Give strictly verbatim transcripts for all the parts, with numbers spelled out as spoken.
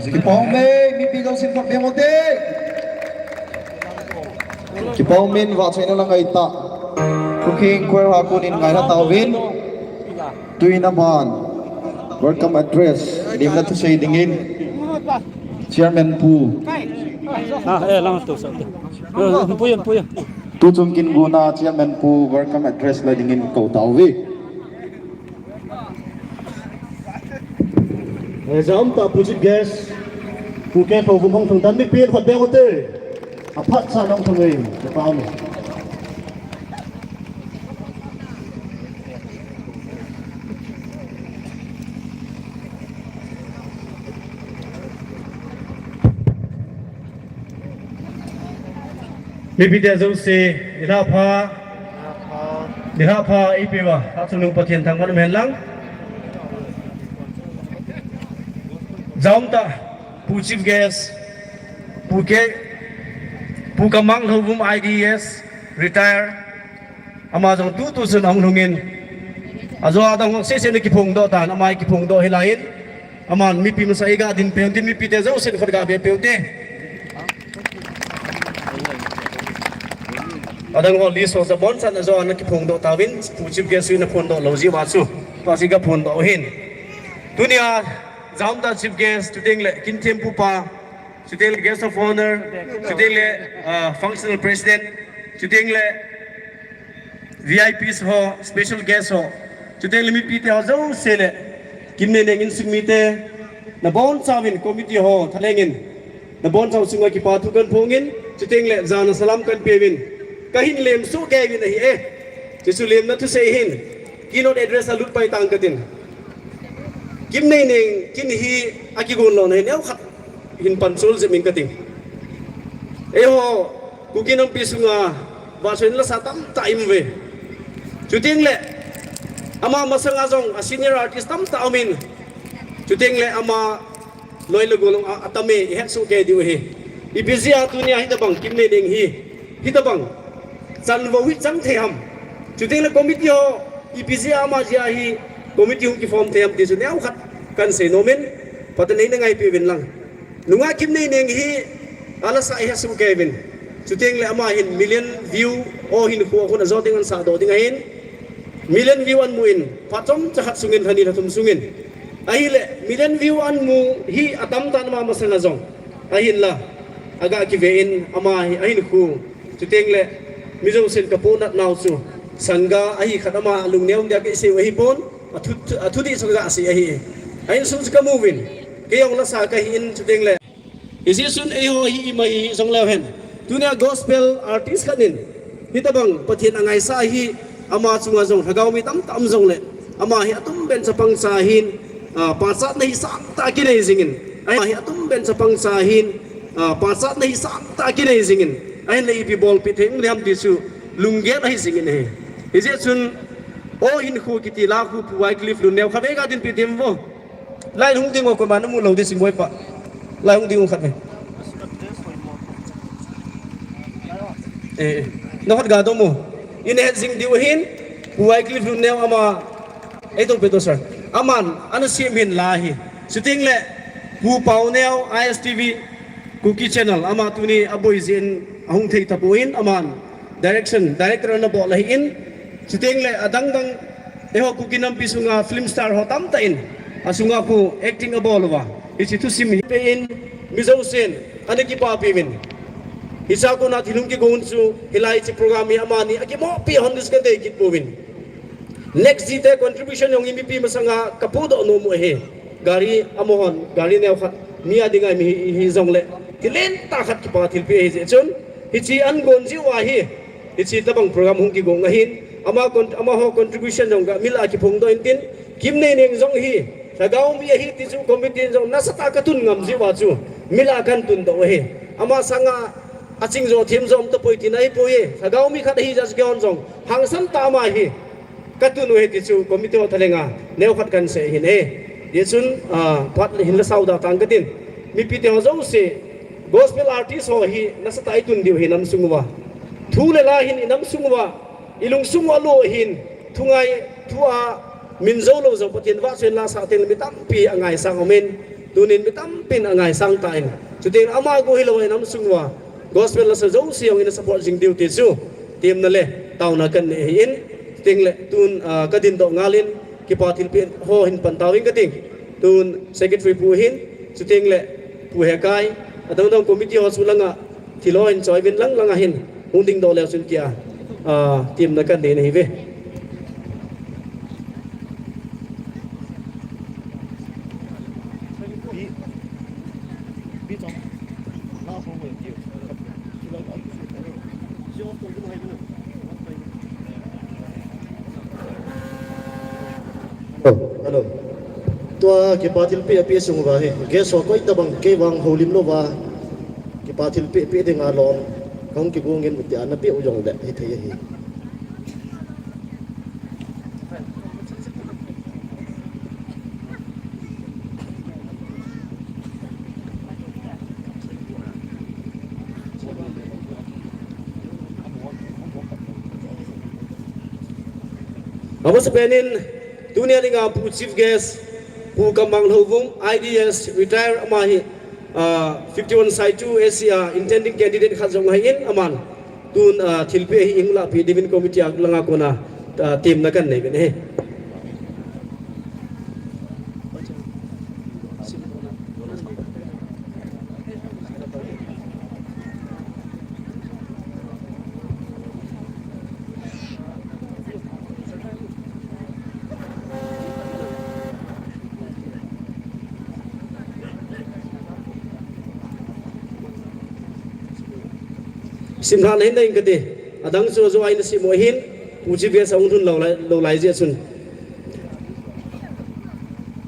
Kipa ume, mipi jousen phat beng ute. Kipa umin, vahchoina la ngai tah. Kuki Choir a konin ngailha tauvin. Tuin aban welcome address lemna thusei dingin Chairman Pu. Ah, eh, lang tu sa tu. Eh, pu yan, pu yan. Tuchung kin guna Chairman Pu welcome address la dingin kou tauve. Eh, jamtah Pu Chief Guest, Pu K Lhouvum hung thung tan mipin phat beng ute. Aphat sa nung thung ei, ka pa mo. Mipite jouse, nilhah pha, nilhah pha eipeuva, Chungnung Pathen thangvah in umhen lang. Jamtah, Pu Chief Guest, Pu K, Pu Kamang Lhouvum I D S, retire. Ama jong tutu chun ahung lhungin. Ajo adang ho sese na kiphongdoh tan, ama kiphongdoh hilai in. Aman mipi masa iga din peh un tin mipite jousen khut ga be peh ute. Adang ho list ho sa bon san ajo ana kiphongdoh tauvin, Pu Chief Guest in aphondoh lou jiuva chu. Tua si ga phondoh u hin. Tunia, jamtah Chief Guest, chuteng le, Kinthem Pu pa, chuteng le Guest of Honor, chuteng le, ah, Functional President, chuteng le, V I Ps ho, special guest ho, chuteng le mipite ho jouse le, Kimneineng insung mite, nabonchauvin committee ho, thalheng in, nabonchau chunga kipa thu kahin phong in, chuteng le, jana salam kahin peuvin, kahin lemsuh kei uvin ahi e. Chuchu lemna thusei hin, keynote address a lut pai tang katin. Kimneineng, kin hi akigon louna hi neokhat hin panchol jep ing kating. Eiho, Kuki nampi sunga, vahchoina lasa tamtah ium uve. Chuteng le, ama masanga jong, a senior artist tamtah aumin. Chuteng le, ama loi le gol jong a, atam e, ihetsoh kei diu ahi. Ipi jeh a tunia hitabang, Kimneineng hi, hitabang, chanvou hi chang thei ham. Chuteng le committee ho, ipi jeh a ama jeh a hi, committee hung kiform thei ham ti chu neokhat kahin sei nomin, Pathen in eina ngaipi uvin lang. Nungah Kimneineng hi, alasa ihetsoh kei uvin. Chuteng le ama hin million view, o hinkho khun ajo ding ahin sahdoh ding ahin. Million view ahin mu in, phat chomcha khat sungin, lhani lhathum sungin. Ahile, million view ahin mu hi atam tan ama masanga jong. Ahinla, aga kive in ama hi, ahinkho. Chuteng le, mi jousen kapohnat nau chu. Sangga ahi khat ama lungneo dia kaisei u ahipon, athu, athudih chu kaga sei ahi. Ahinsung chu kamu uvin. Kei jong lasa kahi in chuteng le. Hijeh chun eiho hi ima hi jong leu hen. Tunia gospel artist khat in. Hitabang Pathen angaisah hi ama chunga jong lhagao mi tamtah um jongle. Ama hi atumben chapang cha ahin, ah, pachatna hi sangtah kinei jingin. Ama hi atumben chapang cha ahin, ah, pachatna hi sangtah kinei jingin. Ahinla ipi bolpi thei um ding ham ti chu lunggel ahi jingin ahi. Hijeh chun, O Hinkho kiti la khu Pu Wycliffe Lunneo khatvei ga dinpi ding vo. Lai hung ding o, koima namu lou ding sing boipa. Lai hung ding o khat ve. Eh, eh. Nakhat ga dong mo. Ina het jing diu hin, Pu Wycliffe Lunneo ama, eh, to pe to sir. Aman, ana sem hin la hi. Chuteng le, Pu Paoneo, I S T V, Kuki Channel, ama tuni aboi jin, ahung thei tapon, aman. Direction, director ana bol ahin, chuteng le adang dang, eiho Kuki nampi sunga film star ho tamtah in, asunga khu acting abol uva. Hiche thusim hi pe in, mi jousen, ana kipapi uvin. Hiche a kona thil hung kigon chu, hilai hiche program hi amani, akimopi hon ding chu kadei kit pouvin. Next jite contribution jong hi mipi masanga kapodoh nom u ahi. Gari amahon, gari neokhat, mi a dinga mi hi, hi jongle. Thil lentah khat kipa thilpeh ahi jeh chun. Hiche ahin gon jiu ahi. Hiche tabang program hung kigon ahin. Ama con-, amaho contribution jong gamil a kiphongdoh intin. Kimneineng jong hi. Lhagao mi ahi ti chu committee in jong nasatah a katun ngam jiu a chu. Mil a kahin tundoh u ahi. Ama sanga aching jo them jo um tapoi tina ahipoi. Lhagao mi khat ahi jeh a chu keihon jong. Hangsan tah ama hi. Katun u ahi ti chu committee ho thalhenga neokhat kahin sei ahin e. Hijeh chun, ah, phat hin la sao da tang katin. Mipite ho jouse, gospel artist ho hi nasatah a itun diu ahi nam sung uva. Thu le la hin inam sung uva, ilungsung uva lo hin, thungai, thu a min jou lou jong Pathen vahchoi la sah teng le mi tampi angaisang umin. Tunin mi tampin angaisang tan. Chuteng ama go hilou in amsung uva gospel lasa jouse jong in support jing diu ti chu temna le tauna kanei ahin. Chuteng le tun, ah, kadindoh ngal in kipa thilpeh ho hin pan tauving kating. Tun secretary pu hin, chuteng le Pu Hekai, adang dang committee ho chu langa thil ho hin choivin lang langa hin hung dingdoh leu chun tia, ah, temna kanei ahi ve. Hello, hello. Tua kipa thilpeh apeh sung uva hi guest ho koi tabang kei vang houlim louva kipa thilpeh peh dinga lom kahung kigong in, tia napeh u jongle hithei ahi. Amasapen in tunia dinga Pu Chief Guest, Pu Kamang Lhouvum, I D S retire, ama hi, ah, fifty-one Saitu A C a intending candidate khat jong ahin, aman tun, ah, thilpeh hi eihung lahpeh diuvin committee a langa kona, ah, temna kanei uvin ahi. Simlhah nahin ding kati. Adang chu ajo a ina sim u ahin, Pu Chief Guest ahung lhun lou lai, lou lai jeh chun.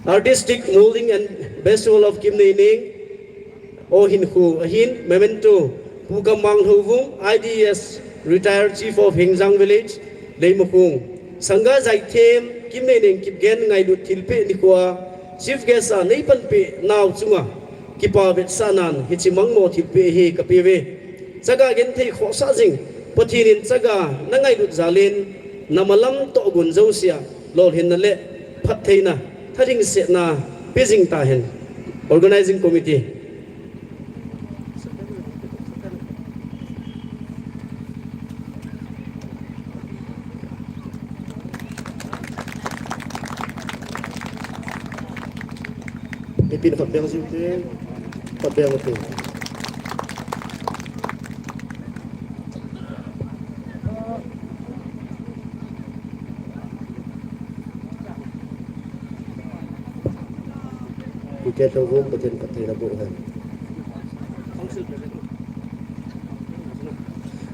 Artistic molding and bestowal of Kimneineng, O Hinkho ahin, memento, Pu Kamang Lhouvum, I D S, retired Chief of Hengjang Village, Leimakhong. Sangha Zaithem, Kimneineng Kipgen ngailut thilpeh nikhoa Chief Guest a neipanpeh nau chunga kipa vetsahnan hiche mangmo thilpeh hi kapeuve. Chaga genthei khohsah jing, Pathen in chaga nangailut jal in, namalam tohgon jousea lolhinna le phattheina, thalhingsetna pe jing tahen. Organizing Committee. Mipin phatbeng jiu te, phatbeng te.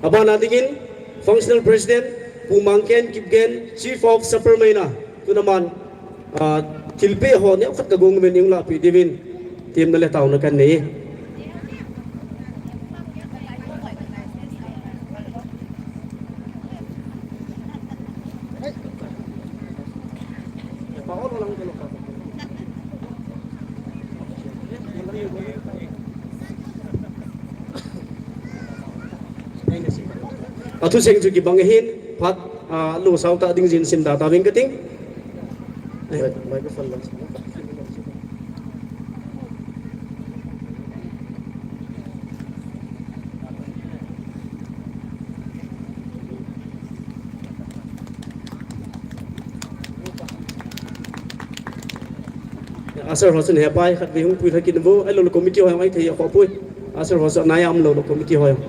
Abana dingin, Functional President, Pu Mangken Kipgen, Chief of Sapermeina, tun aman, ah, thilpeh ho neokhat kagong uvin eihung lahpeh diuvin, temna le tauna kanei. Athu seng chu kibang ahin, phat, ah, lo sao ta ding jin sim da ta ving kating. Microphone lang. Usher ho chun hepai khat vei hung pui lha kit uvo, ahilou le committee ho jong ahithei a khoh pui. Usher ho chu anai a umlou le committee ho jong.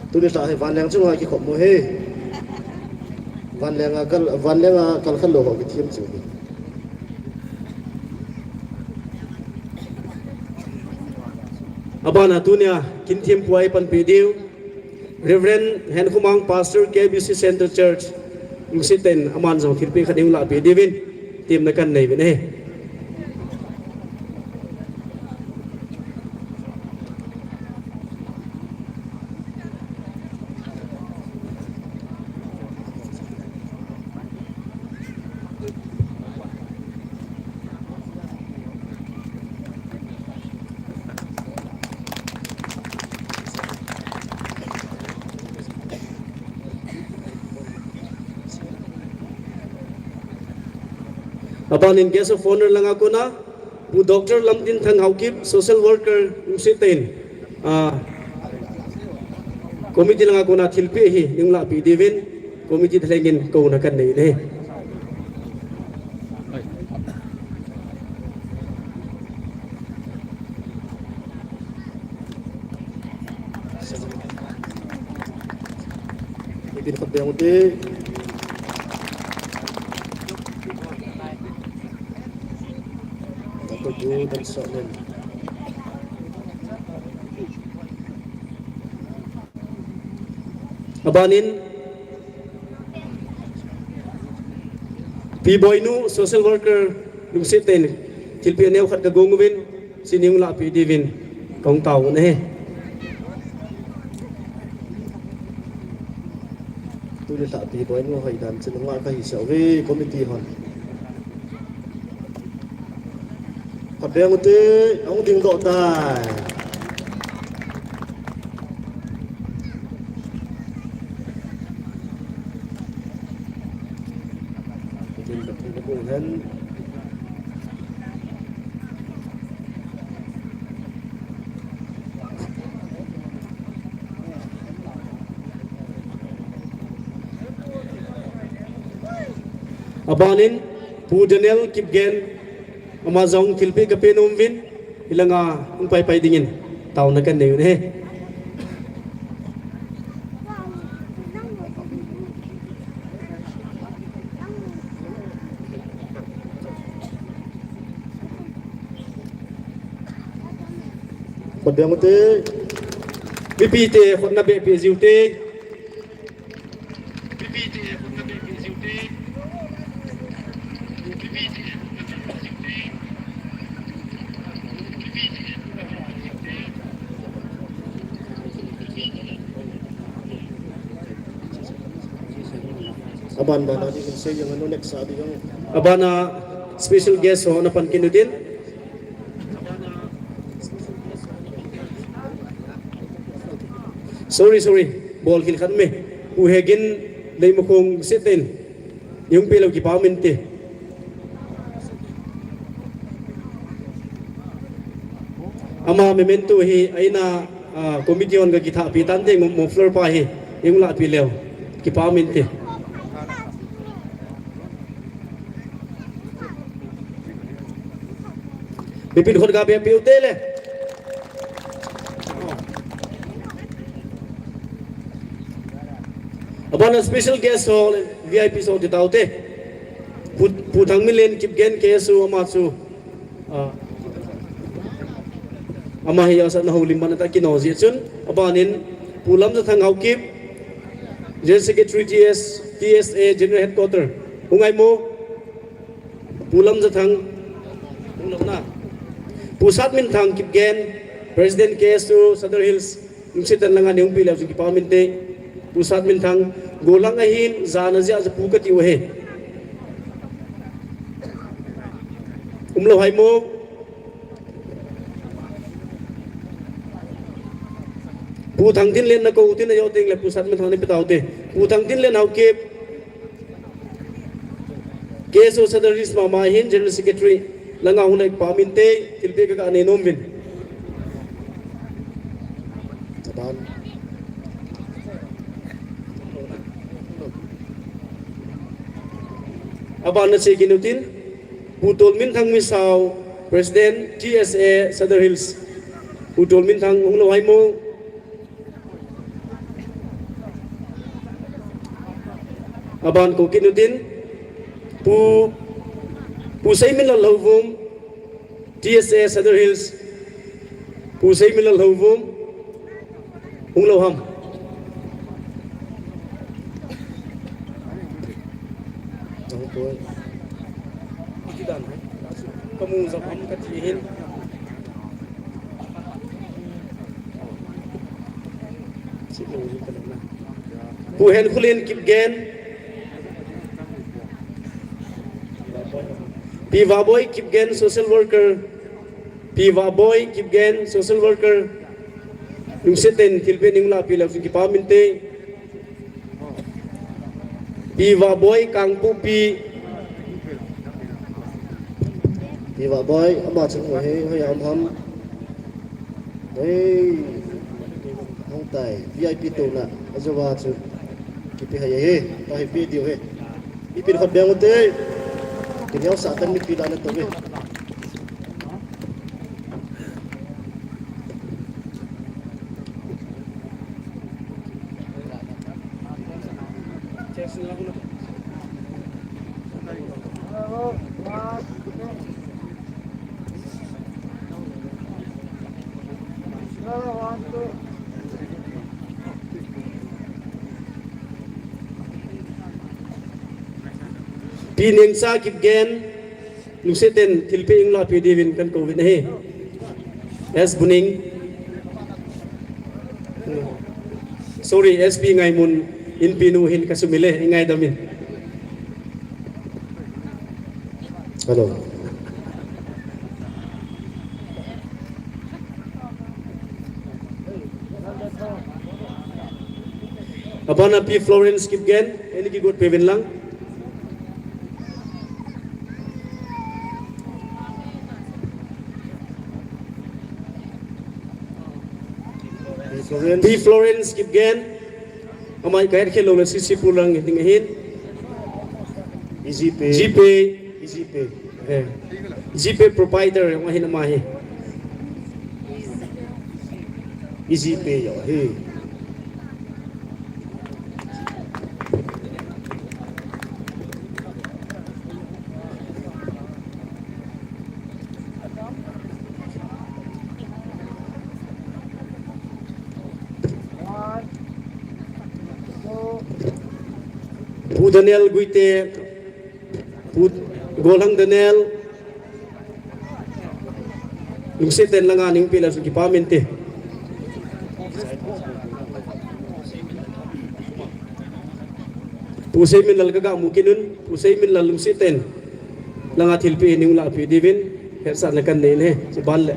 Tuni lha hi vanleng chunga kikhop mo he. Vanleng a kal, vanleng a kal khat lou ho kithem chu hi. Abana tunia kin thempu a eipanpi diu Reverend Henkhomang, Pastor, K B C Central Church, Lungset in aman jong thilpeh khat eihung lahpeh diuvin, temna kanei uvin ahi. Abanin guest of honor langa kona, Pu Doctor Lamtinthang Haokip, social worker, Lungsettah in, ah, committee langa kona thilpeh hi, nung lahpeh diuvin, committee thalheng in kouna kanei uve. Ipin khat beng ute. Khat beng ute. Abanin, Pi Boinu, social worker, Lungsettah in, thilpeh neo khat kagong uvin, chuni hung lahpeh diuvin, kahung tao u ahi. Tuni tah Pi Boinu hoidan chun hung a kahisah uve, committee hon. Khat beng ute, ahung dingdoh tai. Din ka pu ka pu hen. Abanin, Pu Daniel Kipgen, ama jong thilpeh kape nom uvin, hilanga hung paipai dingin, taona kanei uve. Khat beng ute. Mipite khut na beh peh jiu te. Aban bana di kun sei yang anu next adi yang. Abana special guest ho na pan kinu din. Sorry, sorry. Bol khil khat me. U Hegin Leimakhong Lungsettah in. Ihung peh leu kipa um inte. Ama memento hi aina, ah, committee hon kakithahpeh tante, mo-, muffler pa hi. Ihung lahpeh leu kipa um inte. Mipin khut ga beh peh ute le. Abana special guest ho, V I P ho ti taute. Pu, Pu Thangminlen Kipgen K S O ama chu, ah, ama hi asatna houlim ban a tah kino jeh chun. Abanin Pu Lamjathang Haokip, General Secretary T S, T S A General Headquarter. Hung ngai mo. Pu Lamjathang, hung lou na. Pu Satminthang Kipgen, President K S O Sadar Hills, Lungsettah in langa nei hung peh leu chun kipa um inte. Pu Satminthang, gollhang ahin, jana jeh a pu kati u ahi. Um lou hai mo. Pu Thangtinlen na kou tin a jo ting le Pu Satminthang nei pe taute. Pu Thangtinlen Haokip. K S O Sadar Hills mama hin General Secretary langa hung lei pa min te, thilpeh ka kanei nom uvin. Aban. Aban na che kinu tin, Pu Tolminthang Misao, President T S A Sadar Hills. Pu Tolminthang hung lou hai mo. Aban kou kit u tin, Pu, Pu Seiminlal Houvum, T S A Sadar Hills, Pu Seiminlal Houvum, hung lou ham. Kamu jam ham kati hin. Pu Henkholen Kipgen. Pi Vahboi Kipgen, social worker. Pi Vahboi Kipgen, social worker. Lungset in thilpeh nei lah peh leu chun kipa um inte. Pi Vahboi Kangpokpi. Pi Vahboi, ama chu hung uve, hoiya um ham. Hei, hung tai, V I P touna, ajouva chu. Kipe hai ahi, ta hi pe diu ahi. Ipi khat beng ute. Kineosah tan mipi dan a tou ve. Pi Nengcha Kipgen, lungset in thilpeh neilah peh diuvin kakou uvin ahi. S Buning. Sorry, S P Ngaimun, Inpi nu hin kasumil e, ngaidam in. Hello. Abana Pi Florence Kipgen, eini kigot peh uvin lang. Pi Florence. Pi Florence Kipgen. Ama hi kahet khel lou le C C Pu lang ding ahin. GPay. GPay. GPay. Eh. GPay provider jong ahin ama hi. GPay jong ahi. Pu Daniel Guite, Pu Golhang Daniel, lungset in langa nei peh leu chun kipah inte. Pu Seiminlal kaga mu kit un, Pu Seiminlal lungset in langa thilpeh nei lah peh diuvin, hetsahna kanei e, chuban le.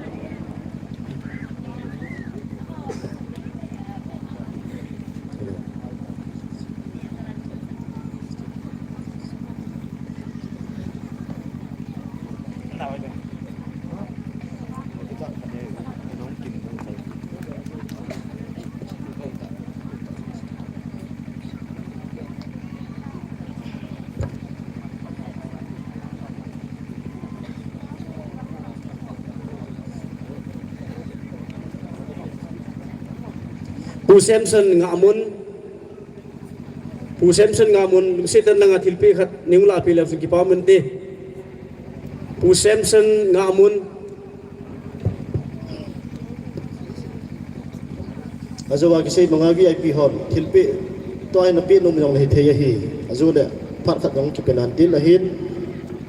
Pu Samson Ngamun. Pu Samson Ngamun, lungset in langa thilpeh khat nei lah peh leu chun kipah inte. Pu Samson Ngamun. Ajouva kisei manga V I P hon thilpeh, tua hi napeh nom jong le hithei ahi. Ajou le phat khat jong kipe nan til ahin.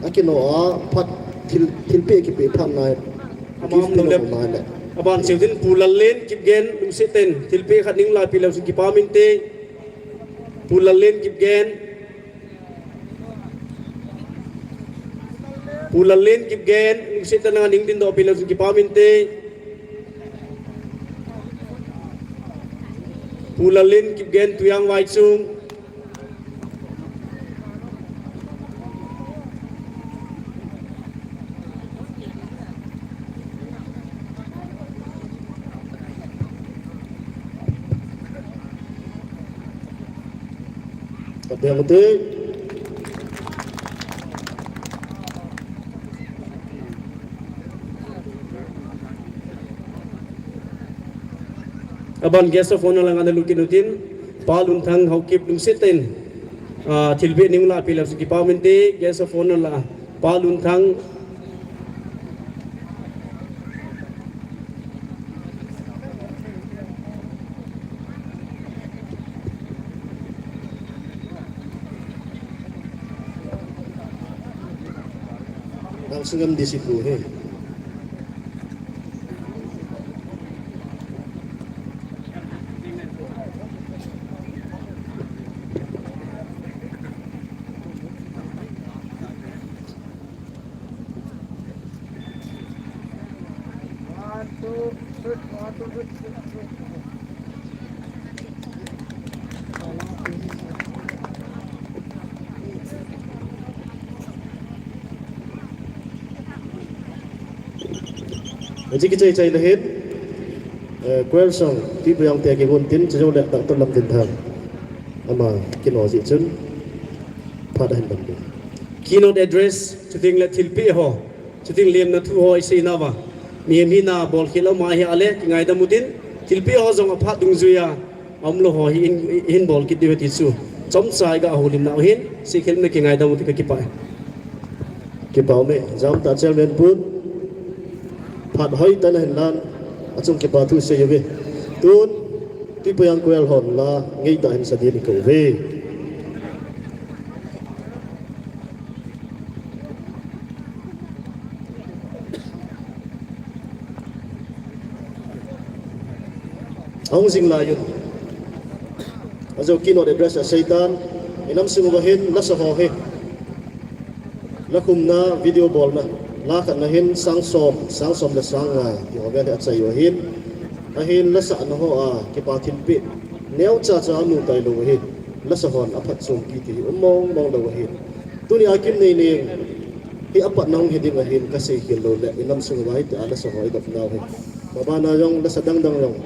Akinoh a phat thil, thilpeh kipeh phat nai. Ama um lou le. Aban cheu din Pu Lallen Kipgen, lungset in thilpeh khat nei lah peh leu chun kipah inte. Pu Lallen Kipgen. Pu Lallen Kipgen, lungset in langa nei dingdoh peh leu chun kipah inte. Pu Lallen Kipgen, Tuiang Vaichung. Ka beng ute. Aban guest of honour langa nalut kit utin, Pa Lunthang Haokip lungset in, ah, thilpeh nei lah peh leu chun kipah inte, guest of honour la, Pa Lunthang. Dang singam disipu he. Hiche kichai chai le hin, eh, choir song, Tuipuiyang te kigon tin, chujou le Doctor Lamdinthang. Ama kino jeh chun, phat ahin ban ding. Keynote address, chuteng le thilpeh ho, chuteng lemna thu ho isei nauva. Mihem hina bolkhel aum ahi a le, kingaidam utin, thilpeh ho jong aphat dungjuiya, aumlou ho hi in, hin bol kit diu ti chu. Chomcha iga houlim nau hin, seikhel in kingaidam utin kakipah e. Kipah ume, jamtah Chairman pun. Phat hoitah in ahin lan, achung kipa thu sei uve. Tun, Tuipuiyang choir hon la, ngeitah in sa ding ikou uve. Ahung jing lai un. Ajou keynote address asei tan, inam sung uva hin lasa ho hi. La khumna video bolna. La khatna hin sang som, sang som le sang nga, ti ho vel hi achai u ahin. Ahin lasahna ho a, kipa thilpeh. Neocha cha amu tailou ahin. Lasa hon aphatchompi ti hi um mong mong lou ahin. Tunia kin nei ning, hi apatna hung hi ding ahin kasei khel lou le, inam sung uva hitia lasa ho idop nau hi. Mabana jong lasa dang dang jong,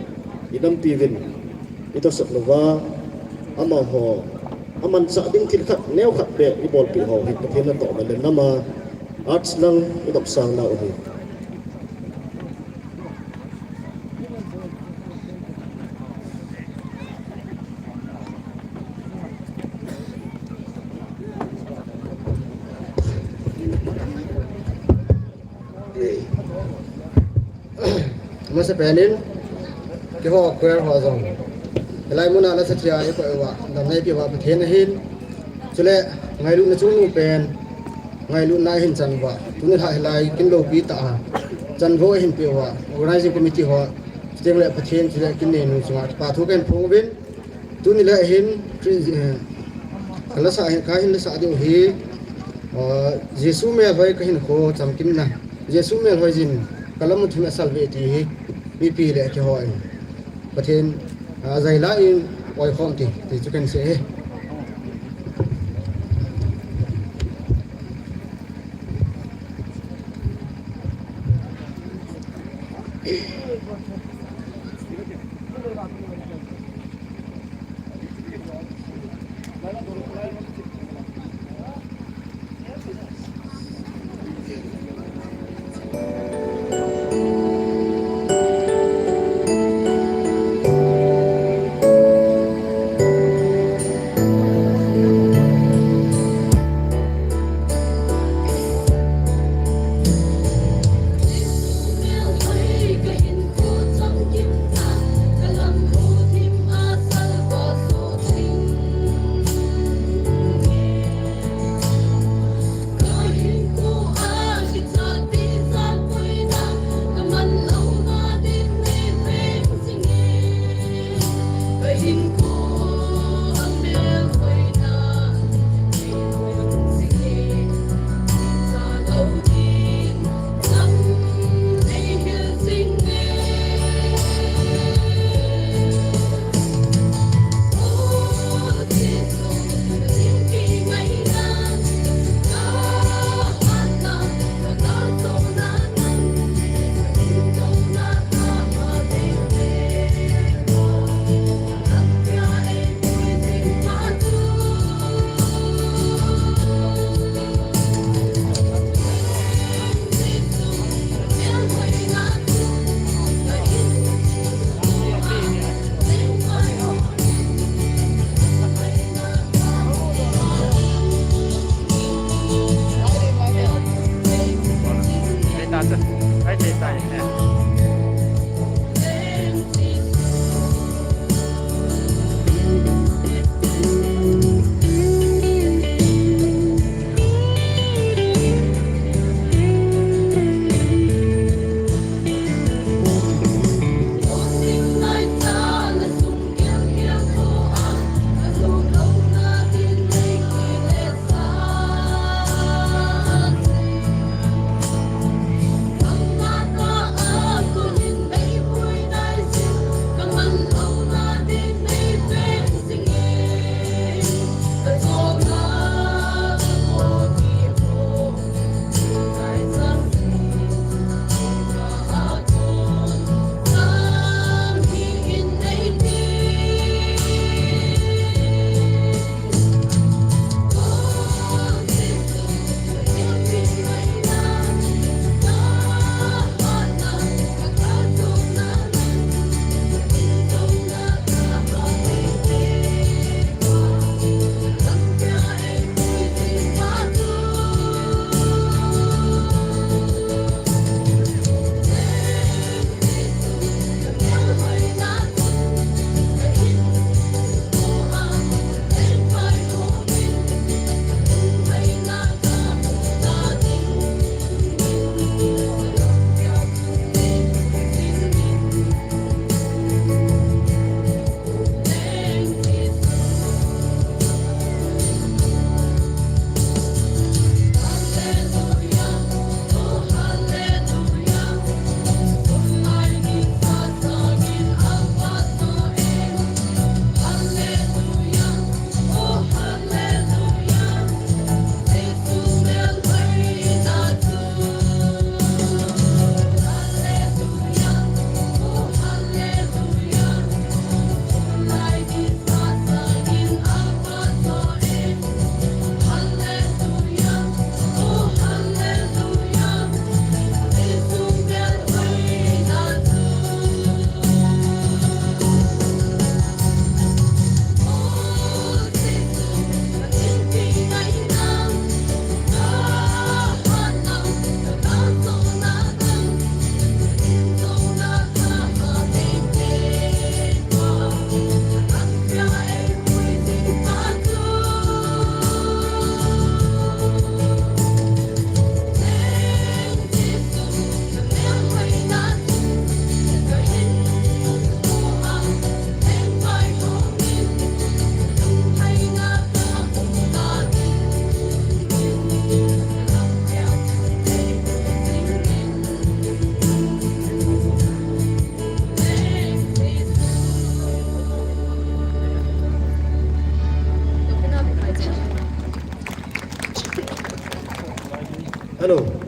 inampi uvin, itosot uva, amaho, amanchah ding thil khat, neo khat beh, ibolpeh ho hi, Pathen natohna le nama, arts lang, idop sang nau hi. Amasapen in, keiho choir ho jong, hilai muna lasa thia ikoi uva, damna eipeh uva Pathen ahin, chule ngailutna chungnung pen, ngailutna ahin chan uva, tuni lha hilai kin loupi tah a, chanvo ahin peh uva, organizing committee ho, chuteng le Pathen chule kin neinu chunga kipa thu kahin phong uvin, tuni le hin, Chri-, eh, kalasa hin, kahin lasa diu hi, ah, Jesu melhoi kahinkho chamkimna, Jesu melhoi jin, kalam u thim asalve ti hi, mipi le keiho in, Pathen, ah, jaila in, oikhom ti, ti chu kahin sei e.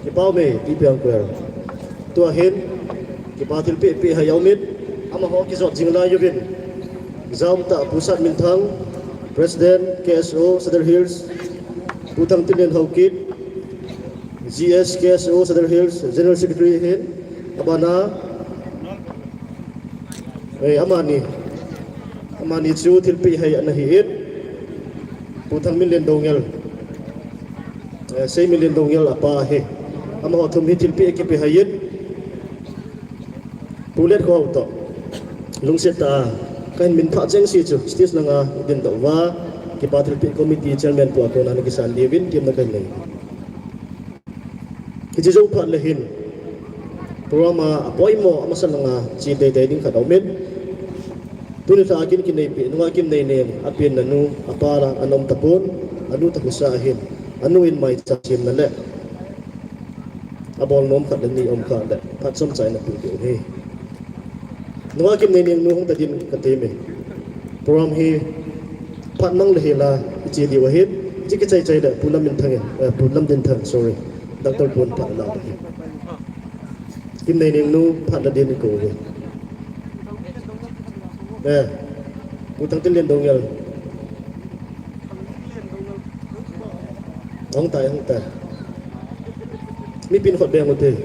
Kipa ume, T P Angkuel. Tua hin, kipa thilpeh peh hai aum in, amaho kijot jing lai uvin. Jaum tah Pu Satminthang, President, K S O, Sadar Hills, Pu Thangtinlen Haokip, G S, K S O, Sadar Hills, General Secretary hin, abana, eh, amani, amani chu thilpeh hai ana hi in, Pu Thangminlen Doungel, eh, Seiminlen Doungel apa hi, amaho thum hi thilpeh kipeh hai in, Pu Letkhohao toh, lungset tah a, kahin minthah cheng si chu, stage langa dingdoh uva, kipa thilpeh committee chairman pu a kona ana kisan diuvin, temna kahin nei. Hiche jou phat le hin, program a apoimo, amasa langa, che teitei ding khat aum in. Tuni lha a kin kinei peh, nunga Kimneineng, apenna nu, apa la, ana um tapon, anu toh husa ahin, anu in maicham semna le. Abol nom khat le ni um kha le, phat chomcha in ape diu ahi. Nunga Kimneineng nu hung ta din kati me. Program hi phat nang le hila, iche diu ahin, iche kichai chai le, Pu Lamminthang in, eh, Pu Lamdinthang, sorry. Doctor Pu in phat la ahi. Kimneineng nu phat la din ikou uve. Eh, Pu Thangtinlen Doungel. Hung tai, hung tai. Mipin khut beng ute.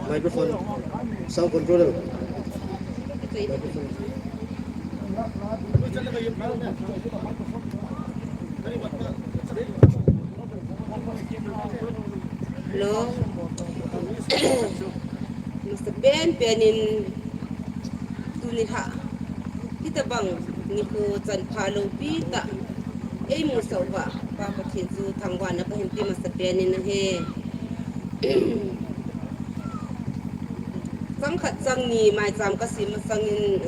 Microphone, sound controller. Hello. Masapen pen in tuni lha, hitabang nikho chanpha loupi tah eimusah uva, Pa Pathen chu thangvahna kahin pe masapen in ahi. Chang khat chang ni maicham kasem masang in,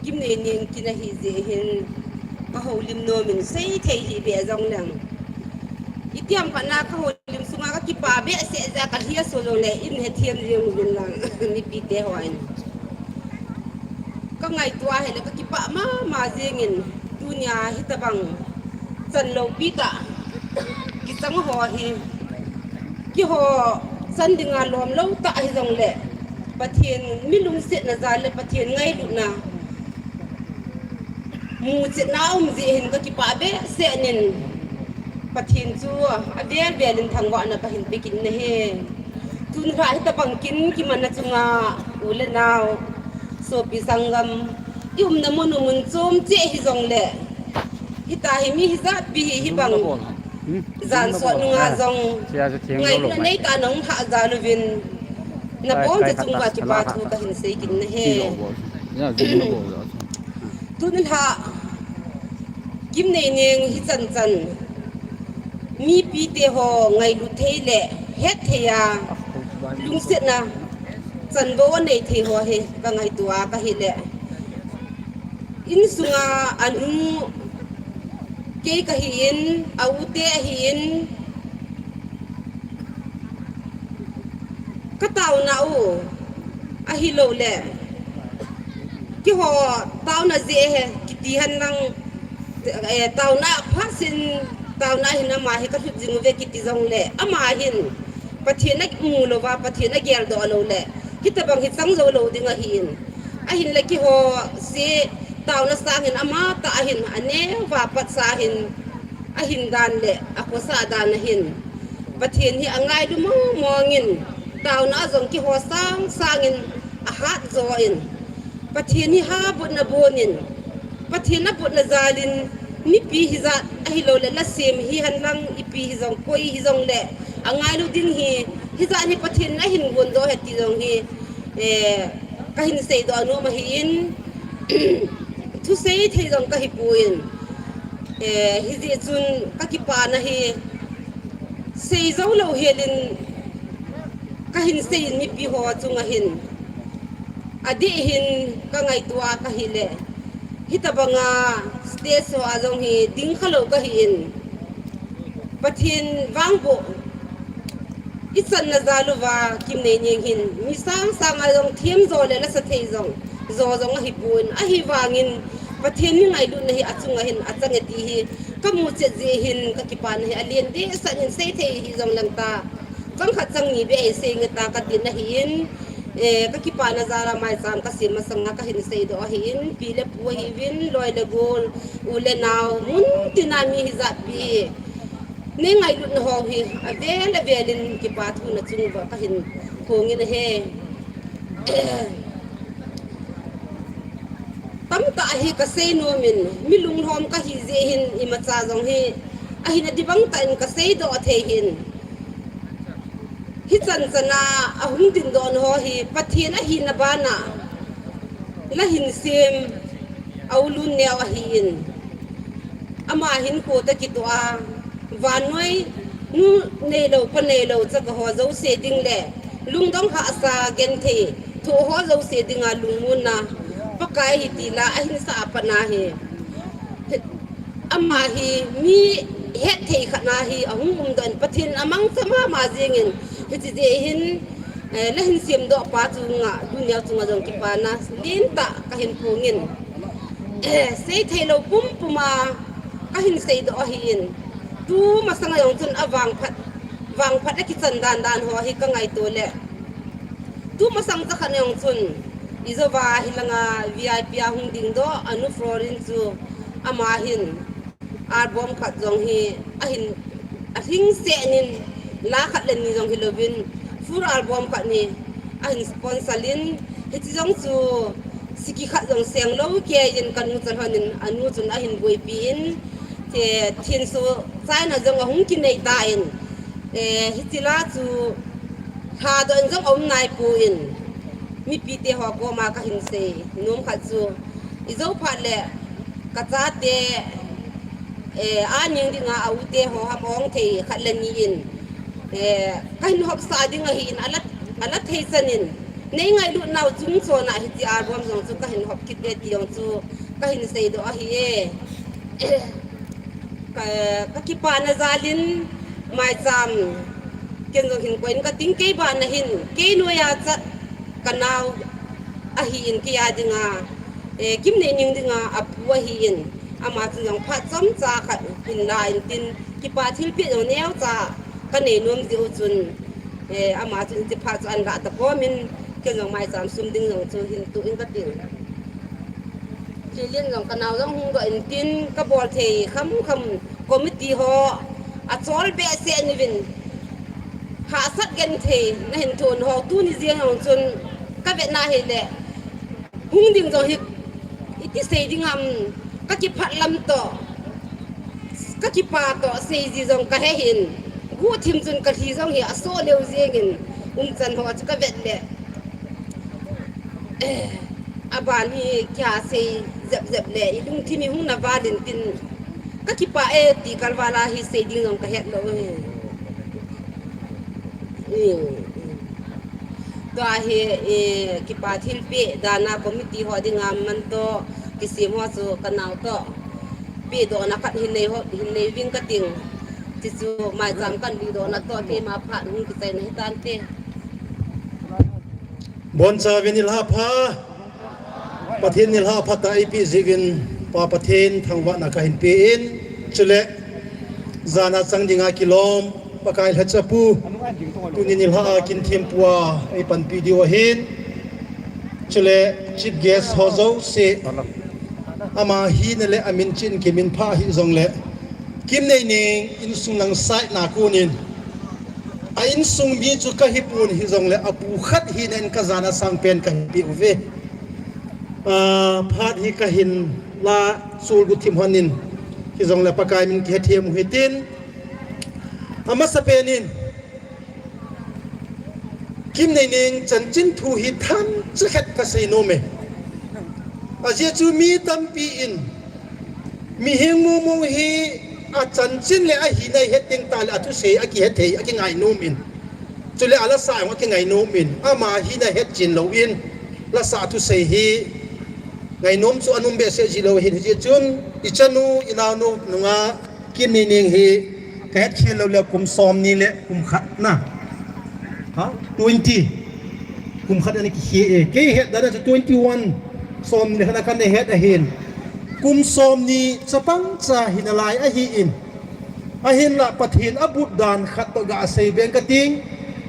Kimneineng kin ahi jeh hin, kahoulim nom in seithei hih beh jong leng, itiham khat na kahoulim sunga kakipah behseh jeh a kalhi aso jongle in hethem jeng uvin lang, mipite hon. Kangaito ahile kakipah mama jengin, tunia hitabang chan loupi tah kichang ho hi, keiho chan dinga lomlou tah hijongle, Pathen mi lungsetna jal le Pathen ngailutna muchetna aum jeh hin kakipah behseh in, Pathen chu avel vel in thangvahna kahin pe kit in ahi. Tun lha hitabang kin kimanna chunga u le nao, sopi sanggam, i umna mun u mun chom cheh hijongle, hitia hi mi hijat pi hi hibang jan sot nunga jong ngailutna neitah a nahung lhah jal uvin, nabonchauva chunga kipa thu kahin sei kit in ahi. Tuni lha, Kimneineng hichan chan mipite ho ngailut thei le hetthei a, lungsetna chanvou anei thei ho hi kangaito a kahile, insunga anu, kei kahin, a u te ahin, kataona u ahiloule, keiho taona jeh hi kiti henlang, eh, taona phatseh in, taona hin ama hi kalhut jing uve kiti jongle, ama hin Pathen amu louva, Pathen ageldoh loule, hitabang hi chang jou lou ding ahin. Ahinla keiho se taona sangin amatah ahin, aneo va patsa hin, ahin dan le akhosa dan ahin, Pathen hi angailu mong mongin, taona jong keiho sang sangin ahat jo in, Pathen hi habutna bonin, Pathen abutna jalin, mipi hijat ahiloule, lasem hihenlang, ipi hijong, koi hijongle, angailu ding hi, hijat hi Pathen in ahin gondoh ahi ti jong hi, eh, kahin seidoh nom ahin, thusei thei jong kahipoi, eh, hijeh chun kakipana hi seijou lou helin kahin seiyin mipi ho chunga hin, adeh hin kangaito a kahile, Hitabanga stage ho a jong hi ding khalou kahin, Pathen vangboh ichanna jal uva Kimneining hin mi sangsang a jong themjo le lasa thei jong, jo jong ahipon, ahivangin Pathen mi ngailutna hi achunga hin achang e ti hi kamu chet jeh hin kakipana hi alen dehset in seithei hijong leng ta, chang khat chang ni beh in seinge ta katin ahin, eh, kakipana jal a maicham kasem masanga kahin seidoh ahin, pi le pu ahiuvin, loi le gol, u le nao, muntina mi hijat pi hi neingailutna ho hi avel avelin kipa thu nachung uva kahin phongin ahi. Tamtah hi kasei nomin, mi lunglhom kahi jeh hin imacha jong hi ahina dibang tah in kaseidoh thei hin. Hichan chana ahung dingdoh nau hi Pathen ahina bana la hinsem a u Lunneo ahin, ama hinkho toh kitoh a, vannoi nu neilou pa neilou chapa ho jouse ding le lungdong hahsa genthei thoh ho jouse dinga lungmonna Pakai hi tila ahinsah a pat ahi. Ama hi mi hetthei khat ahi, ahung umdoh in Pathen amangcha mama jengin, hiche jeh hin, eh, la hinsemdoh pa chunga, Lunneo chunga jong kipana lentah kahin phongin, eh, seitheilou pumpuma kahin seidoh ahin, tumasanga jong chun avangphat, vangphat akichan dandan ho hi kangaito le, tumasang chakhat jong chun, ijouva hilanga V I P a hung dingdoh, anu Florin chu ama hin album khat jong hi ahin, alhingsetnin, la khat le ni jong hilouvin, full album khat hi ahin sponsor in, hiche jong chu siki khat jong senglou keiyin kanu chalhonin anu chun ahin boipi in, thenso chaina jong ahung kinei tan, eh, hiche la chu lhadoh in jong aum naipon, mipite ho koma kahin sei nom khat chu, ijou phat le kachate, eh, aning dinga a ute ho ham ong thei khat le ni in, eh, kahin hopsah ding ahin, ala, ala thei chanin, neingailutnau chung chona hiche album jong chu kahin hop kit e ti jong chu kahin seidoh ahi e. Ka, kakipana jalin maicham ken jong hin koiyin kating, kei bana hin, kei noiya chat kanao ahin, keia dinga, eh, Kimneining dinga apu ahin, ama chun jong phat chomcha khat hinla intin, kipa thilpeh jong neocha kanei nom jeh u chun, eh, ama chun hiche phat chu ahin lah tapomin, ken jong maicham sum ding jong chu hin tuh in katin. Thilin jong kanao jong hung doh intin, kabol thei khamkham committee ho achol behseh uvin, hahsat genthei nahin thon ho tuni jeng jong chun kavetna hile, hung ding jong hi iti sei ding ham, kakipah lam toh, kakipa toh seiji jong kahe hin, guhthim chun kalhi jong hi asoh leu jengin, umchan ho chu kavet le, eh, aban hi kia sei jep jep le, ilungthim hi hung naval intin, kakipah e ti kalval a hi sei ding jong kahet lou hi. Tua hi, eh, kipa thilpeh dana committee ho dinga mantoh kisem ho chu kanao toh pehdohna khat hin nei ho, hin nei ving kating. Chuchu maicham kahin lihdohna toh keima phat hung kichaina hitante. Bonchauvin nilhah pha, Pathen nilhah phatah eipeh jiuvin, Pa Pathen thangvahna kahin pen, chule jana chang dinga kilom Pakai lhachapu, tuni nilhah a kin thempua eipanpi diu ahin, chule chief guest ho jouse, ama hina le amin chin kiminphah hijongle, Kimneining insung lang saina konin, a insung mi chu kahipon hijongle apu khat hina in kajana sangpen kahipeh uve. Ah, phat hi kahin la chol guhthim honin, hijongle Pakai min kihethem u hitin, amasapen in, Kimneining chanchin thu hi thamcha khat kasei nom e. Ajeh chu mi tampi in, mihing momo hi achanchin le ahina ihet teng tahle athusei akihet thei, akingai nom in. Chule alasa jong akingai nom in. Ama hina hetchen louvin, lasa thusei hi Ngainom chu anom behseh jilou hin, hijeh chun ichanu, inaonu nunga Kimneining hi kahet khel lou le kum somni le kum khat na. Ha? Twenty. Kum khat ana kihe e. Kei het dan a chu twenty-one, somni le khat a kana het ahin. Kum somni chapang cha hinalai ahin. Ahinla Pathen abut dan khat toh gasei beng kating.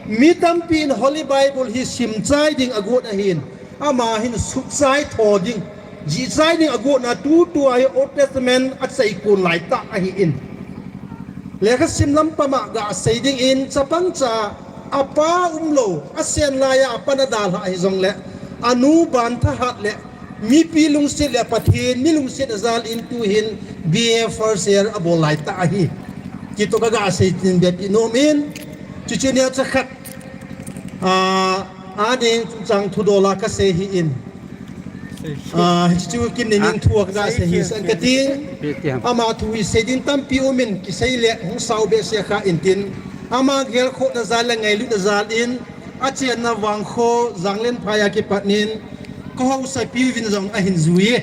Mi tampin Holy Bible hi simchai ding agot ahin. Ama hin suhchai tho ding, jihchai ding agotna tutua hi Old Testament achaikon laitah ahin. Lekhasim lampam a gasei dingin chapang cha apa umlou, asen laiya apan adalhah hijongle, anu ban thahat le, mipi lungset le Pathen mi lungset ajal in tuhin B A first year abol laitah ahi. Kitoh kagasei tin bep inom in, chuche neocha khat, a, aning chungchang thudol a kasei ahin. A, hichu Kimneining thu a kagasei hi san kati. Ama thu hi sei ding tampi umin, kisei le hung sao behseh kha intin. Ama gelkhohna jal le ngailutna jal in, achenna Vangkho, Janglenphai a kipatnin, kahaosapiuvin jong ahin jui e.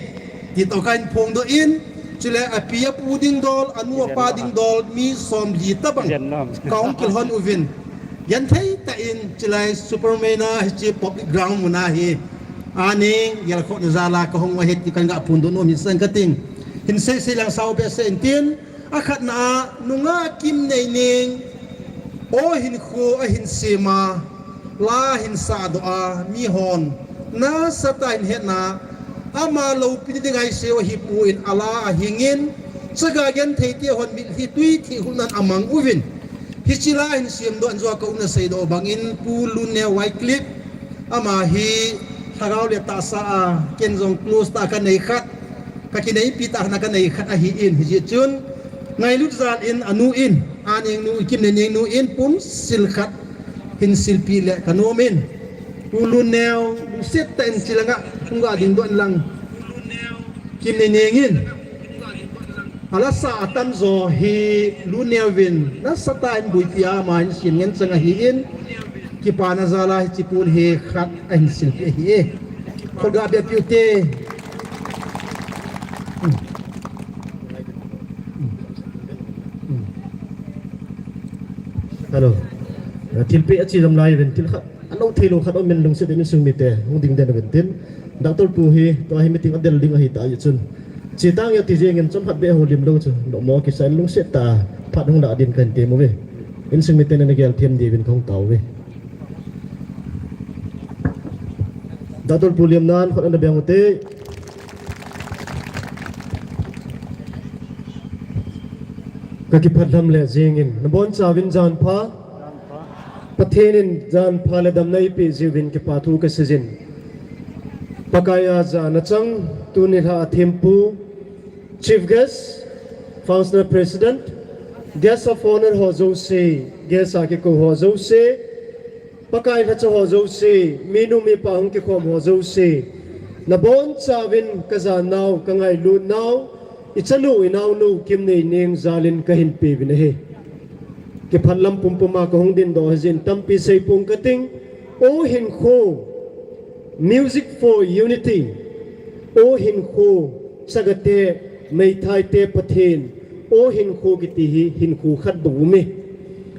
Titoh kahin phongdoh in, chule api apu ding dol, anu apa ding dol, mi somli tobang kahung kilhon uvin. Genthei tah in, chulai Superman a hiche public ground muna hi, aning gelkhohna jal a kahung uva ahi ti kahin ga phongdoh nom hisan kating. Hin seisei lang sao behseh intin, akhatna a nunga Kimneining, O Hinkho ahin sem a, la ahin sahdoh a, mihon nasatah in ahin hetna, ama loupina ding ahi seiyu ahipoi, ala ahingin, chaga genthei tehon mitlhi twi thih hulnan amang uvin. Hiche la ahin semdoh in jong kaumna seidoh bangin Pu Lunneo Wycliffe, ama hi lhagao le tahsa a ken jong close tah kanei khat, kakineipi tah na kanei khat ahin, hijeh chun ngailut jal in anu in, aningnu, Kimneining nu in pumsil khat hin silpeh le kanom in. Pu Lunneo, lungset tah in chulanga hung ga dingdoh in lang. Kimneining in alasa atamjo hi Lunneo vin nasatah in buipi a ama hin sem ngen chang ahin, kipana jal a hiche pon hi khat ahin silpeh ahi e. Khoga beh piu te. Hello. Thilpeh ache jom lai uvin, thil khat alou theilou khat umin lungset in insung mite hung ding den uvin tin. Doctor pu hi tua hi meeting adel ding ahi tah jeh chun, che tange ti jengin chomkhat beh houlim lou chu, nomo kisa in lungset tah a phat hung lah din kahin tem uve. Insung miten ana gel them diuvin kahung tao uve. Doctor pu Liamnan khut ana beng ute. Kakipah lham le jengin nabonchauvin jan pha. Pathen in jan pha le damna eipeh jeh uvin kipa thu kaseijin. Pakai a jana chang, tuni lha a thempu, Chief Guest, Functional President, Guest of Honor ho jouse, Guest a kikou ho jouse, Pakai lhacha ho jouse, minu mipa hung kikhom ho jouse, nabonchauvin kajanau, kangailutnau, ichanu, inaonu, Kimneining jalin kahin peuvin ahi. Kipah lam pumpum a kahung dingdoh hijin tampi seipong kating, O Hinkho, Music for Unity, O Hinkho, chagate, meithaite Pathen, O Hinkho kiti hi hinkho khat bou aume.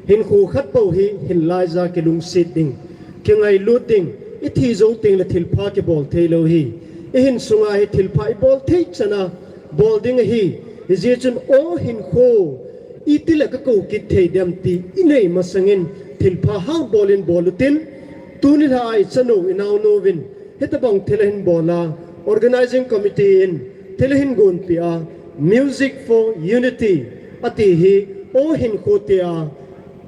Hinkho khat bou hi hinlaija kilungset ding, kingailut ding, ithi jou tengle thilpha kibol theilou ahi. Ihin sunga hi thilpha ibol thei chana bol ding ahi. Hijeh chun O Hinkho, itile kakou kit thei dem ti inei masangin thilpha hahbol in bol utin, tuni lha a ichanu, inaonu vin hitobang thil ahin bol a, Organizing Committee in thil ahin gonpeh a, Music for Unity ati hi O Hinkho tia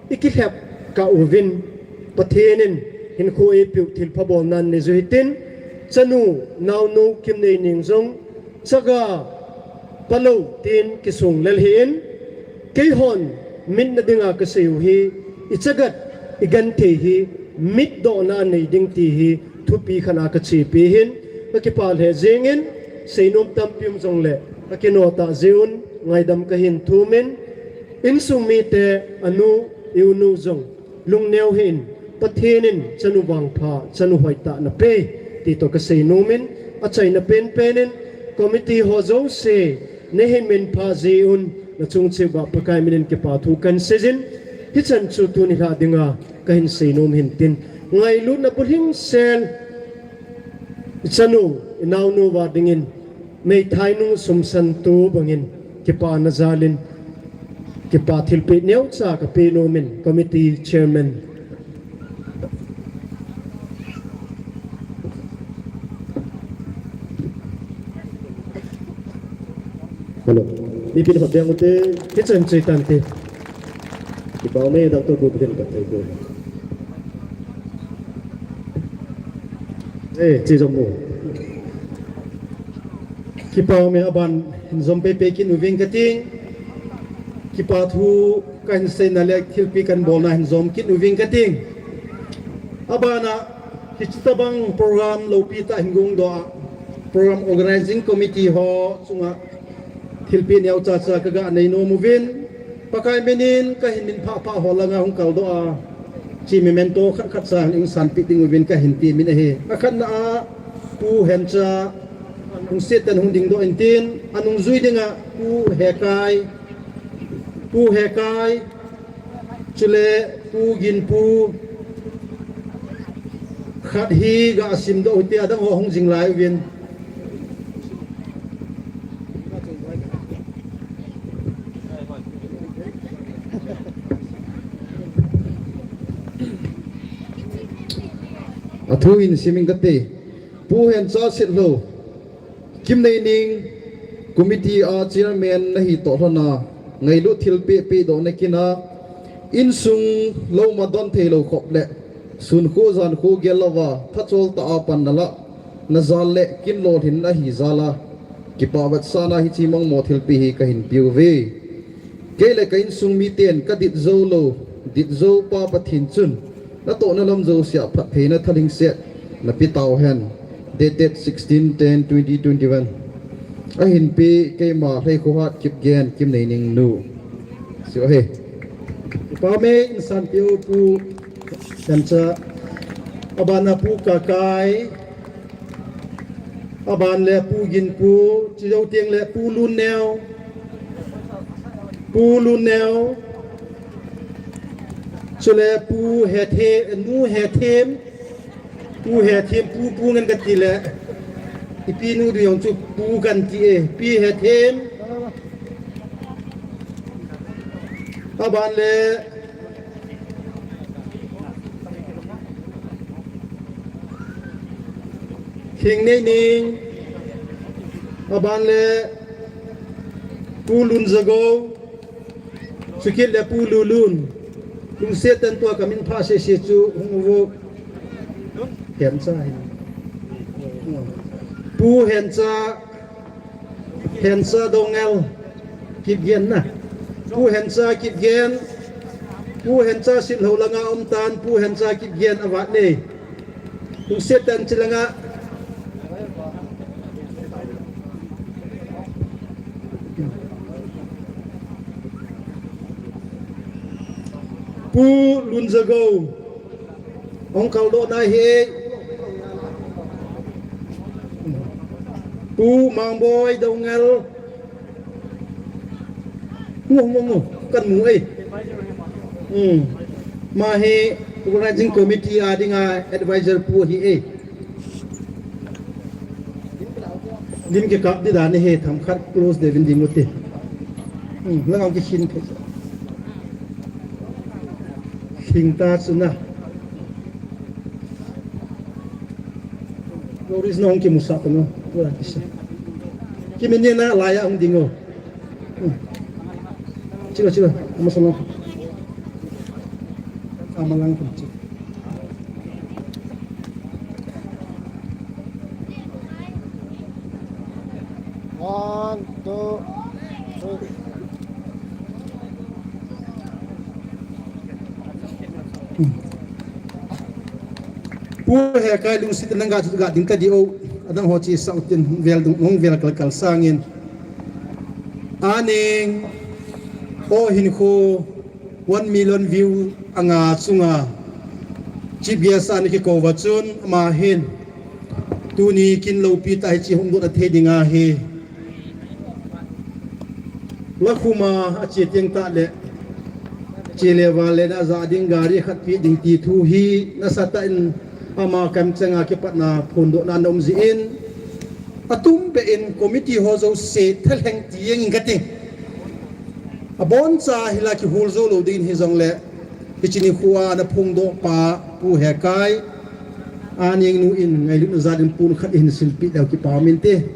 ikilhep kah uvin, Pathen in hinkho eipeu thilpha bolnan neiju hitin, chanu, naonu Kimneining jong chaga palou tin kisong lel hih in, keihon mitna dinga kaseiu hi, ichagat, igenthei hi mitdohna anei ding ti hi thupi khat a kachepi hin, kakipah lheh jengin, seinom tampi um jongle kakinoh tah jeh un ngaidam kahin thumin, insung mite, anu, iunu jong lungneo hih in, Pathen in chanu vangpha, chanu hoitah napei, ti toh kasei nomin, Achaina penpen in committee ho jouse nahin minphah jeh un nachung cheh uva Pakai min in kipa thu kahin seijin, hichan chu tuni lha dinga kahin seinom hin tin, ngailutna bulhing sel ichanu, inaonu uva dingin meithainu sumsantu bangin kipana jalin kipa thilpeh neocha kapeh nomin, committee chairman. Hello. Mipin hot ding ute. Hichan chu hitante. Kipa ume, Doctor Gupden ka thei ko. Eh, chi jom mo. Kipa ume, aban hin jom pei pei kit uving kating. Kipa thu kahin seina le thilpeh kahin bolna hin jom kit uving kating. Abana hiche tabang program lopi tah hin gongdoh a, program organizing committee ho chunga thilpeh neocha cha kaga nei nom uvin, Pakai min in kahin minphah phah ho langa hung kaldoh a, hiche memento khat khat cha hin sanpeh ding uvin kahin temin ahi. Akhatna a, Pu Hencha, hung setan hung dingdoh intin, anungjui dinga Pu Hekai, Pu Hekai, chule Pu Ginpu, khat hi ga simdoh ute, adang ho hung jing lai uvin. Athu in simin kate, Pu Hencha Sitlhou, Kimneining committee a chairman nahi toh lhona, ngailut thilpeh pehdoh na kin a, insung lou ma don theilou khop le, sun kho jan kho gel louva, thachol tah a pan nalah, najal le kin lolhin nahi jal a, kipa vetsahna hiche mangmo thilpeh hi kahin peuve. Kei le ka insung miten ka dit jou lou, dit jou pa Pathen chun, natohna lam jousea phattheina thalhingset napeh tauhen. Dated sixteen ten twenty twenty-one. Ahin peh keima Lheikhohat Kipgen, Kimneining nu. Sio he. Kipa ume, insan peh u Pu Hencha. Abana Pu Kakai. Aban le Pu Ginpu, chujou teng le Pu Lunneo. Pu Lunneo. Chule Pu Hethe, Nu Hethem. Pu Hethem, Pu, Pu ngen kati le. Ipi nu du jong chu Pu kan ti e. Pi Hethem. Aban le Khingneining, aban le Pu Lunjagou, chukit le Pu Lulun, lungset tah in tua kamin pha sese chu hung uvo. Hencha hin. Pu Hencha, Hencha Doungel, Kipgen na. Pu Hencha Kipgen, Pu Hencha Sitlhou langa um tan, Pu Hencha Kipgen avat nei. Lungset tah in chi langa. Pu Lunjagou. Hung kaldoh nahi. Pu Mangboi Doungel. Mu, mu, mu. Kan mu e. Hmm. Ama hi organizing committee a dinga advisor pu ahi e. Lim kikap di dan hi themkhat close deh uvin ding u te. Hmm, lang ang kikhin phe. Khing ta chu na. Loris na hung kimusah ta no. Wala kisa. Kimin ni na laya hung ding o. Hmm. Chilo, chilo. Ama sa lang. Ama lang kun chi. One, two, three. Pu Hekai lungset nang ga, ga ding ta di o. Adang ho chi sau tin vel dung, hung vel kal kal sangin. Aning o hin khu one million view anga chunga chief guest a ana kikou va chun ama hin Tuni kin loupi tah hiche hung dohna thei dinga hi, lakhuma ache teng tah le, che le val le na ja ding gari khat pe ding ti thu hi nasatah in ama kamcheng a kipatna phondohna ana um jeh in, atumbeh in committee ho jouse thalheng ti jeng kate. Aboncha hilai kihol jou lou ding hijongle, hiche nikho a ana phongdoh pa Pu Hekai, Aningnu in ngailutna jal in pon khat ihin silpeh leu kipa um inte.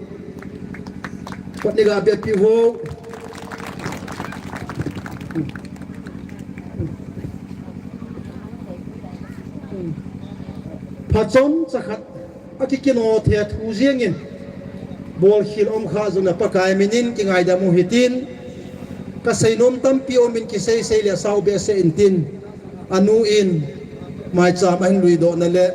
Kot ni ga beh pi ho. Phachom chakhat akikino thei a thu jeng in, bolkhel um kha jong le Pakai min in kingaidam u hitin, kasei nom tampi um in kisei sei le sao behseh intin, anu in maicham ahin luidohna le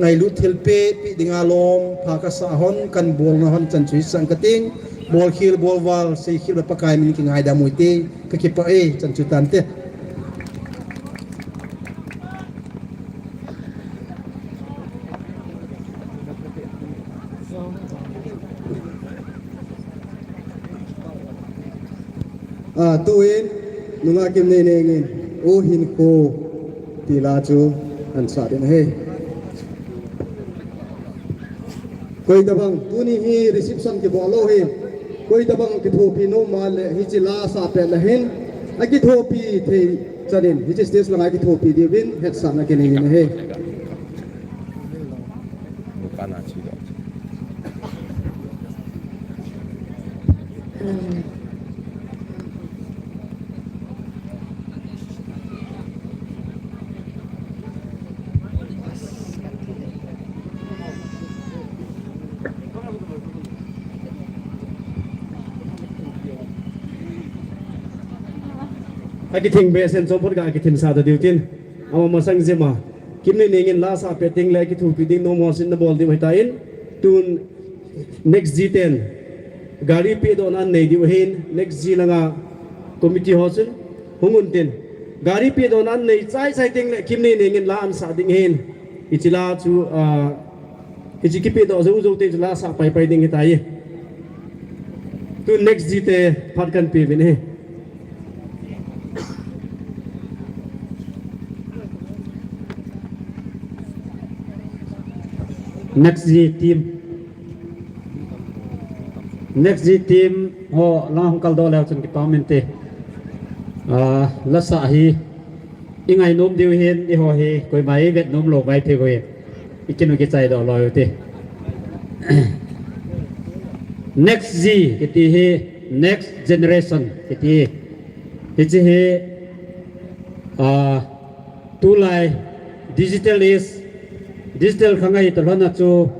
ngailut thilpeh peh dinga lom pha kasah hon, kabolna hon chan chu hisang kating, bolkhel bolval seikhel le Pakai min in kingaidam u hite, kakipah e, chan chu tante. A, tuin, nungah Kimneineng in, U Hinkho, ti la chu, ahin sah ding ahi. Koi tabang, tuni hi reception kibol lou hi. Koi tabang kithopi nom a le, hiche la sah pet le hin, akithopi thei chan in, hiche stage langa kithopi diuvin, hetsahna kinei in ahi. Akithing behseh in chomphot ga akithing sa ta diu tin. Ama masang jema. Kimneineng in la sah pet teng le kithopi ding nom ho sin nabol diu ahitan. Tun Next G ten gari pedohna anei diu ahin, Next G langa committee ho chun hung un tin. Gari pedohna anei chai chai teng le Kimneineng in la ahin sah ding ahin. Hiche la chu, ah, hiche kipedoh jou jou teng chu la sah pai pai ding ahitai. Tun Next G te phat kahin pe uvin ahi. Next G team. Next G team ho lang hung kaldoh leu chun kipa um inte. Ah, la sah hi. I ngainom diu hin, eiho hi, koima i vet nom lou mai thei uvin. I kinu kichai doh lou u hite. Next G, kiti hi, next generation, kiti hi. Hiche hi, ah, tulai digital is, digital khang ahi talhon a chu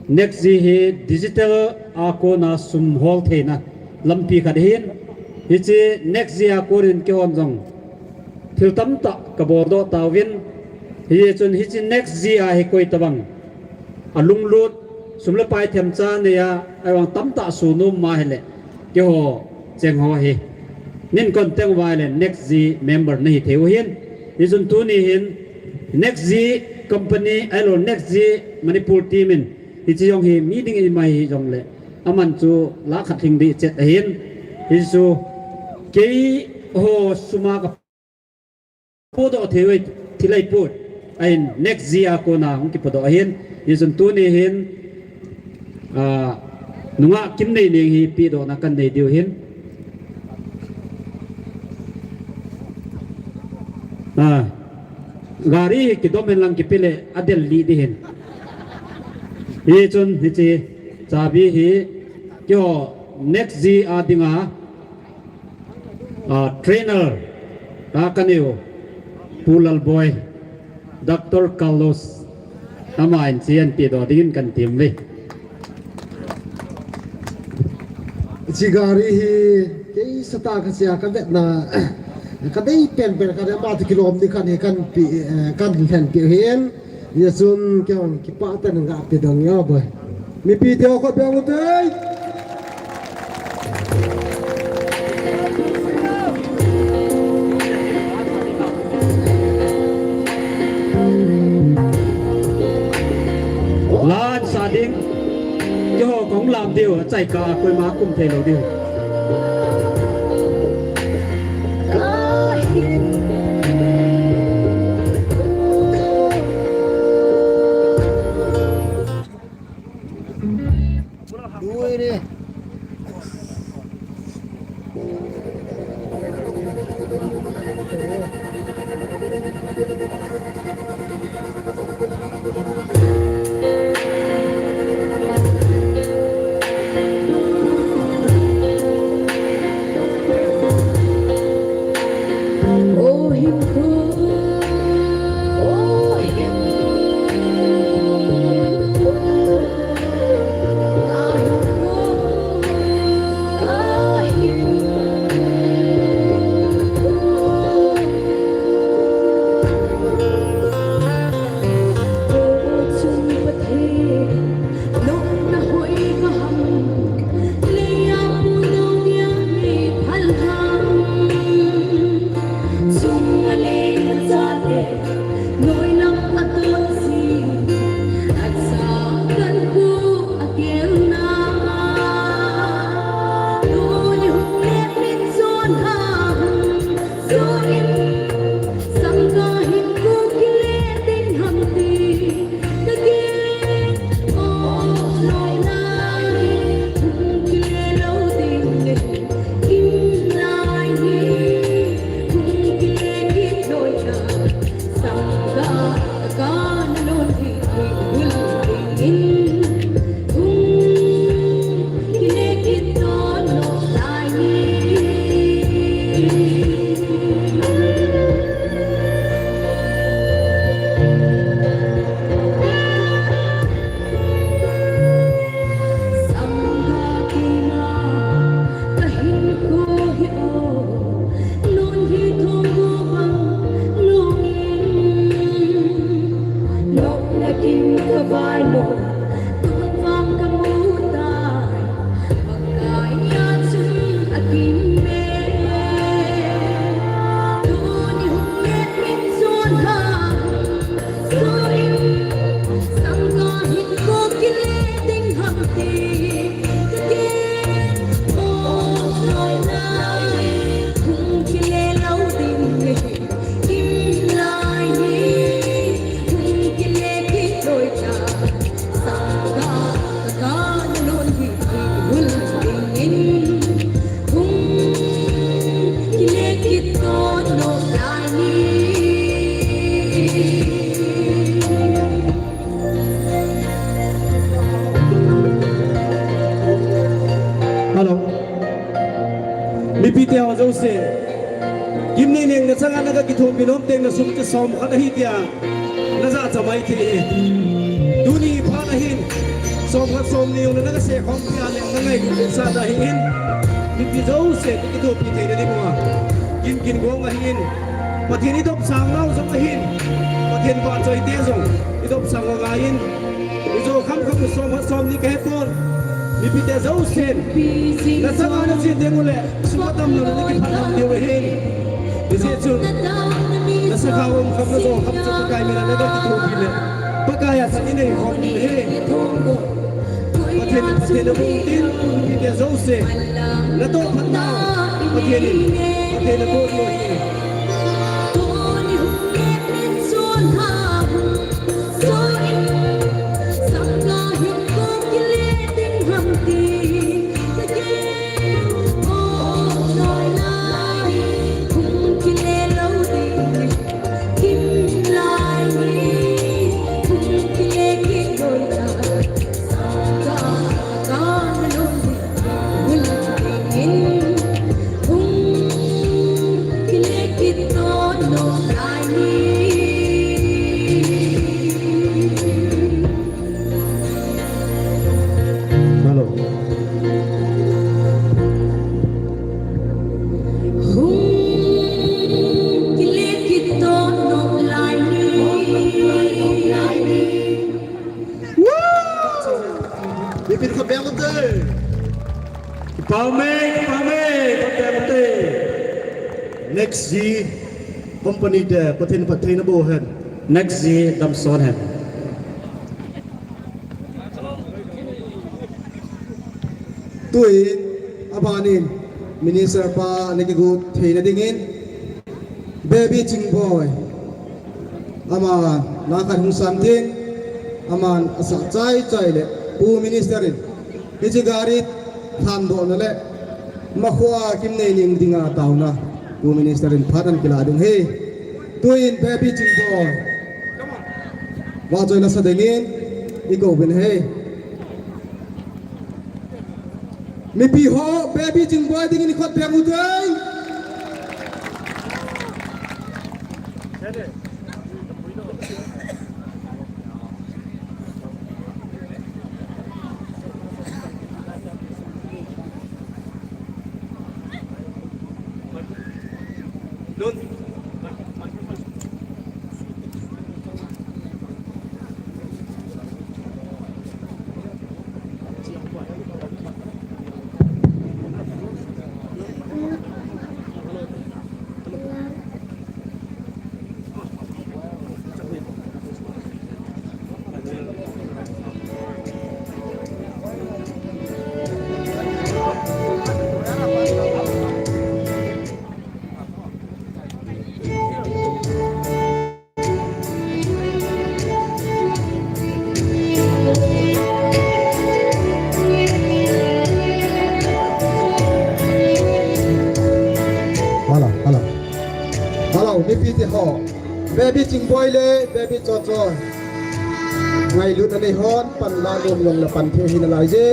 next G hi digital a kona sum hol theina lampi khat ahin. Hiche next G a konin keihon jong thil tamtah kabol doh tauvin. Hichun hiche next G a hi koi tabang alunglut, sum le pai themcha nei a, ahivang tamtah sunom ma hile, keiho cheng ho hi nin kon teng uva le next G member nahi thei u ahin. Hichun tuni hin next G company, ahilou next G Manipur team in hiche jong hi mi ding ima hijongle, aman chu la khat hing ding chet ahin. Hichu keiho sum a ka podoh thei u thil ahipoi. Ahin next G a kona hung kipodoh ahin. Hichun tuni hin, ah, nungah Kimneineng hi pedohna kanei diu ahin. Ah, gari hi kidom hen lang kipe le adel lih ding ahin. Hichun hiche chabi hi keiho next G a dinga, ah, trainer, ah, kanei u, Pu Lalboi, Doctor Carlos, ama in hiche ahin pedoh dingin kahin tem uve. Hiche gari hi kei sata kache a kavetna, kadei penpen khat ama toh kilom ding khat hi kahin pe, eh, kahin lhenpeh u ahin. Hichun keihon kipah tah in ga pe ding ahi boi. Mipi teho khut beng u te. La ahin sa Diu, achai kah a koima kum thei lou diu. Hello. Mipite ho jouse. Gimnei neng nachanga naga kithopi nom teng nasum chu som khat ahi tia najah cha mai thei e. Tuni phat ahin. Som khat som ni jong naga se khom tia le nangai sa da hi in. Mipi jouse kithopi theina dinga. Gin gin gong ahin. Pathen idop sang nau jong ahin. Pathen vahchoite jong idop sang ngai in. Ijo kham kham som khat som ni kahepon. Mipite jousen. Nachanga nache teng ule. Sum atam lou le nakiphat nom diu ahin. Hijeh chun. Nasakhao um kham najo kham chu Pakai mina naga kithopi le. Pakai a chan inei khom diu ahi. Pathen, Pathen aboh tin, mipite jouse. Natoh phat nau. Pathen in. Pathen aboh diu ahi. Hello. Woo! Mipin khat beng ute. Kipah e, kipah e, khat beng ute. Next ji company te Pathen phatthei naboh hen. Next ji Damson hen. Tuin, abanin, Minister pa ana kigot theina dingin, Baby Chingboi, ama, na khat hung sam tin, aman asah chai chai le, Pu Minister in, hiche gari thandohna le, makhoa kimnei ning dinga taona, Pu Minister in phat ana kila ding ahi. Tuin, Baby Chingboi, vahchoi nasa dingin, ikou uvin ahi. Mipi ho, Baby Chingboi dingin ikhut beng ute. Hello, hello. Hello, mipi te ho. Baby Chingboi le, Baby Chocho. Ngailutna nei hon, pan la lom lom la pan the hi nalai je.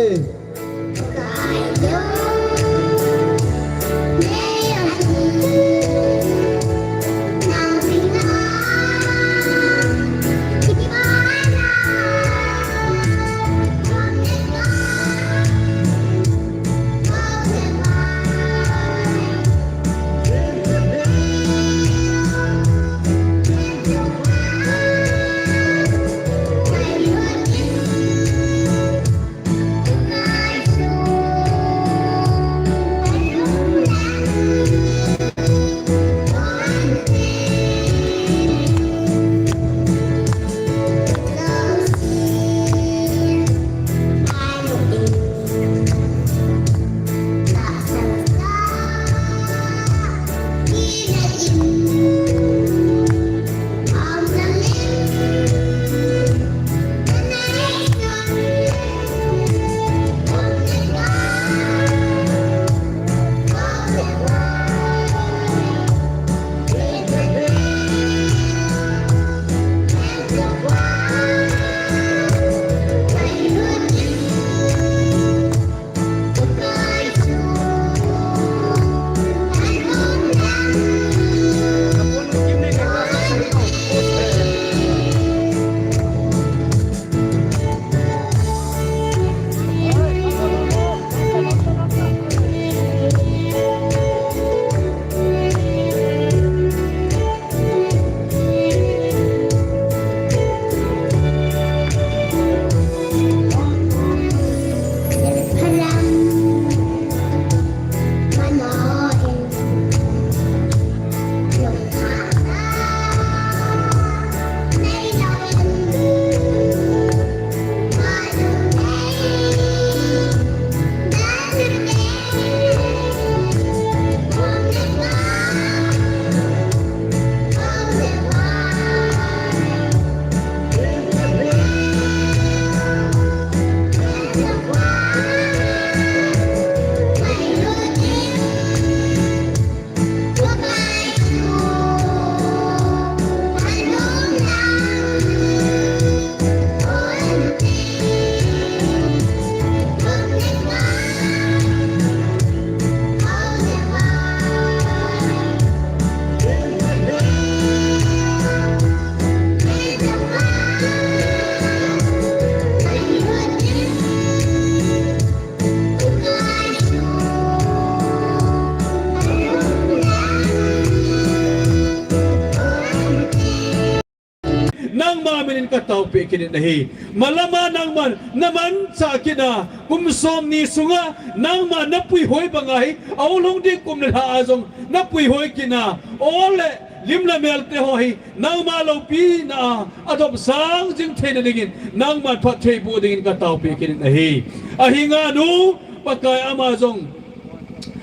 Nangma minin ka taopeh kit in ahi. Malama nangman na manchah kit na, kum som ni sunga nangma na puihoi banga hi, ahung lhung ding kum le lha a jong na puihoi kit na, ol le lim le mel te ho hi nangma loupina a, adop sang jing theina dingin, nangman phatthei boh dingin ka taopeh kit in ahi. Ahinga nu, Pakai ama jong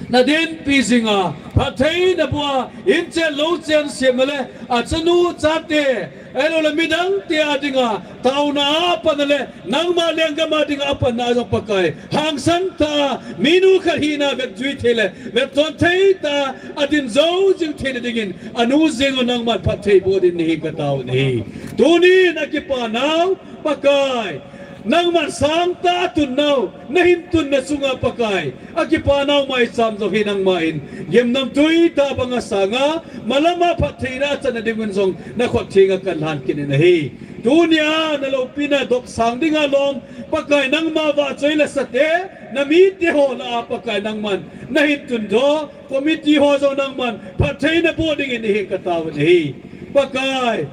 nadinpi jinga, phatthei naboh a, inchen louchen semna le, achanu chate, ahilouleh midangte a dinga, taona a panna le, nangma lenggam a dinga apanna jong Pakai, hangsan tah a, minu khat hina vetjui thei le, vetton thei tah a, adin jou jing theina dingin, anu jeng u nangman phatthei boh dingin nahin katao nahi. Tunin akipa nau, Pakai, nangman sangtah a tun nau, nahin tunna chunga Pakai, akipa nau maicham jong hi nangman, gimnamtui tah banga sanga, malama phattheina achanna dingun jong, nakhut thenga kalhan kit nahi. Tunia naloupina dopsang dinga lom, Pakai nangma vahchoi le sate, namite ho lah a Pakai nangman, nahin tundoh, committee ho jong nangman, phatthei naboh dingin nahin katao nahi. Pakai,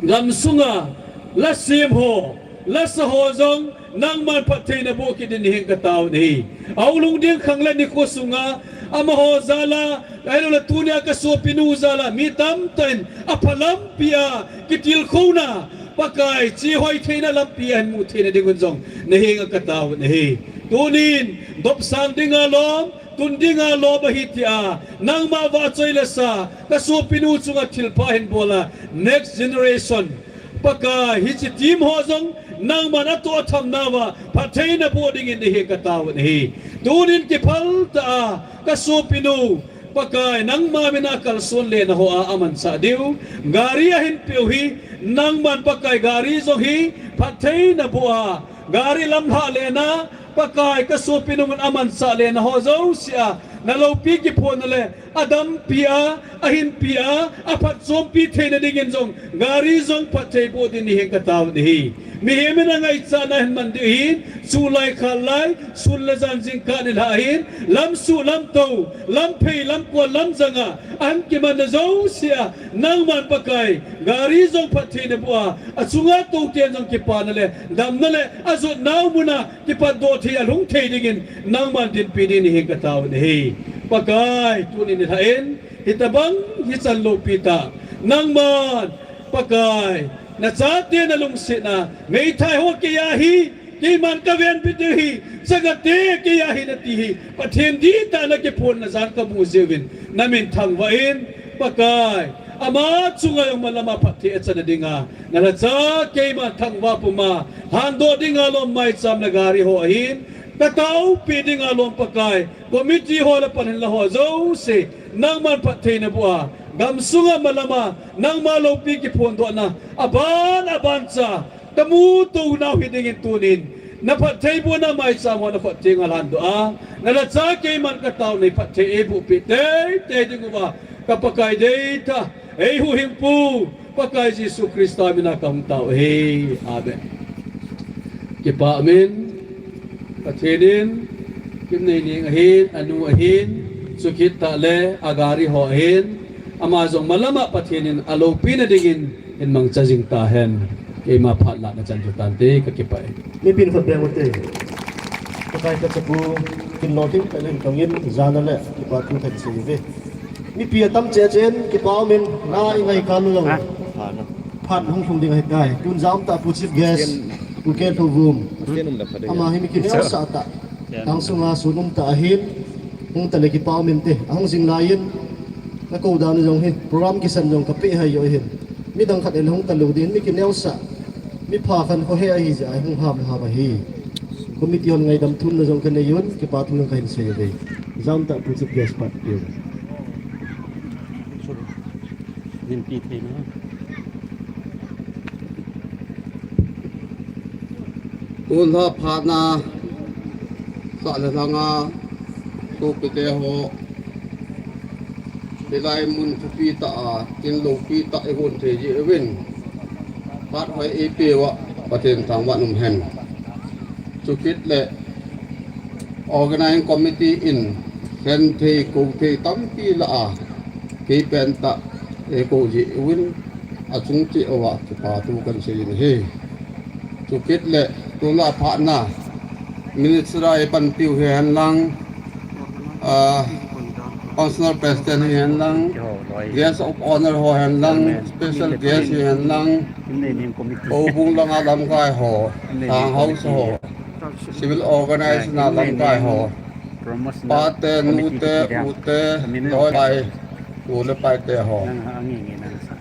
gamsunga, lasem ho, lasa ho jong, nangman phatthei naboh kit dingin nahin katao nahi. Aulung ding khang le nikho sunga, amaho jal a, ahilouleh tunia kasopinu jal a, mi tamtah in, apha lampi a, kitilkhouna, Pakai, chihoi theina lampi ahin mu theina dingun jong, nahenga katao nahi. Tunin, dopsang dinga lom, tun dinga lom ahi tia, nangma vahchoi le sa, kasopinu chunga thilpha hinbol a, next generation. Pakai, hiche team ho jong, nangman atoh athamnauva, phatthei naboh dingin nahin katao nahi. Tunin kiphal tah a, kasopinu, Pakai, nangma mina kalson lena hoa amanchah diu. Gari ahin peh u hi, nangman Pakai gari jong hi, phatthei naboh a. Gari lamlhah lena, Pakai kasopinu in amanchah lena ho jouse a. Naloupi kiphonna le, adampi a, ahinpi a, aphatchompi theina dingin jong, gari jong phatthei boh dingin nahin katao nahi. Mihem in angaichahna ahin man diu ahin, sun lai khat lai, sun le jan jingkah nilhah ahin, lamsuh lamtou, lamphei, lamkol, lamjanga, ahin kimanna jouse a, nangman Pakai, gari jong phatthei naboh a, achunga touten jong kipana le, damna le, ajotnau muna, kipatdoh thei alhung thei dingin, nangman dinpi dingin nahin katao nahi. Pakai, tuni nilhah in, hitobang, hichan loupi tah. Nangman, Pakai, nachate nalungsetna, meithai ho kei ahi, keiman kavenbit diu ahi, changate kei ahi nati hi, Pathen dihtah a nakiphonna jal kamu jiuvin, namin thangvah in, Pakai, ama chunga jong malama phatthei achanna dinga, nalhacha keiman thangvah puma, lhandoh dinga lom maicham le gari ho ahin, kataopi dinga lom Pakai, committee ho le panhinla ho jouse, nangman phatthei naboh a, gamsunga malama, nangma loupi kiphondohna, aban, abancha, kamuto nau hi dingin tunin, naphattheibohna maicham ho nakhut thenga lhandoh a, nalhacha keiman katao nahi phatthei eibohpeh teitei dinguva, ka Pakai deitah, eihuhhingpu, Pakai Jesu Christa mina kahung tao ahi. Amen. Kipa umin, Pathen in, Kimneining ahin, anu ahin, chukit tah le, agari ho ahin, ama jong malama Pathen in aloupina dingin, hin mangcha jing tahen, keima phat lahna chan chu tante, kakipah e. Mipin khat beng ute. Pakai kachapu, kinlo ding kahin tongin, jana le, kipa thu kahin seiuve. Mipi atam cheh cheh in, kipa umin, na ingaikal u jong. Phat hung lhung ding ahitai. Tun jam tah Pu Chief Guest, Pu Ken Thouvum. Ama hi mi kineosah tah. Tang sunga sun umtah ahin, hung tale kipa umin te. Ahung jing laiyin, nakou dan u jong hi, program kisan jong kapeh hai jeh hin. Midang khat in hung talou ding, mi kineosah. Mipha khat khohe ahi jeh a hung hamham ahi. Committee hon ngaidam thumna jong kanei un, kipa thu jong kahin seiuve. Jam tah Pu Chief Guest pat piu. Dinpi theina. Tulha phatna, sah le lhanga, sopite ho, hilai mun thupi tah a, tin loupi tah a ihon thei jeh uvin, phat hoi eipeuva, Pathen thangvah in umhen. Chukit le, Organizing Committee in khen thei, kou thei tampi lah a, kei pentah eikou jeh uvin, achung cheh uva kipa thu kahin seiyin ahi. Chukit le, tulha phatna, Minister a eipanpiu hihen lang, ah, Functional President hihen lang, Guest of Honor ho hihen lang, Special Guest hihen lang, houbung langa lamkai ho, Town House ho, civil organization a lamkai ho, pate, nute, ute, loi pai, u le paite ho.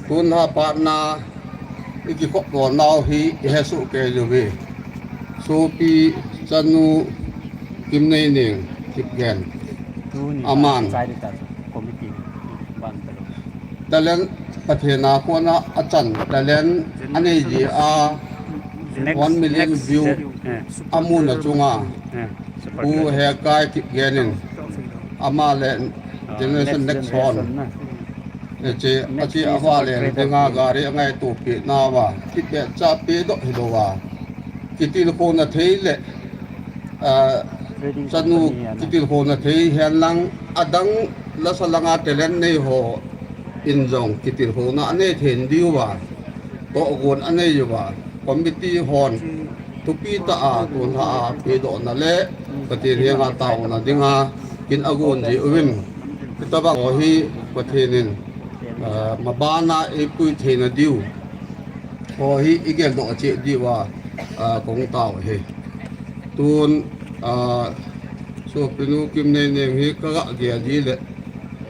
Tun ha patna i kikhop to nau hi i hesoh kei uve. Sopi chanu Kimneineng Kipgen. Aman talent Pathen a kona achan talent anei ji a one million view amun a chunga U Hekai Kipgen in ama le Generation Next hon. Achi, achi ava le dinga gari angaito pi nauva. Kipet cha pi doh hi louva. Kitilkhouna thei le, ah, chanu kitilkhouna thei hen lang adang lasa langa talent nei ho in jong kitilkhouna anei thei diuva. Tohgon anei uva. Committee hon thupi tah a tun ha a pedohna le Pathen henga taona dinga kin agon ji uvin. Hitabang ho hi Pathen in, ah, mabana eipui theina diu. Ho hi i geldoh cheh diuva, ah, kong tao hi. Tun, ah, sopinu Kimneineng hi ka ga gel ji le.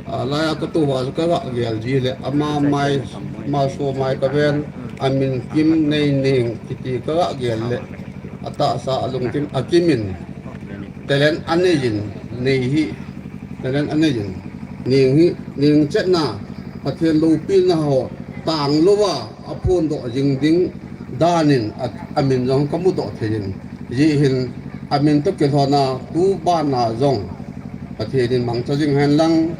A, laiya ka tou va chu ka ga gel ji le, ama mai, ama so mai ka ven, amin Kimneineng kiti ka ga gel le, atahsa alungthim a Kimin, talent anei jin, nei hi, talent anei jin, Neng hi, Neng chetna, Pathen loupina ho, tang louva, aphondoh jing ding, danin, a, amin jong ka mudoh thei in, ji hin, amin toh kilhona, tu bana jong, Pathen in mangcha jing hen lang,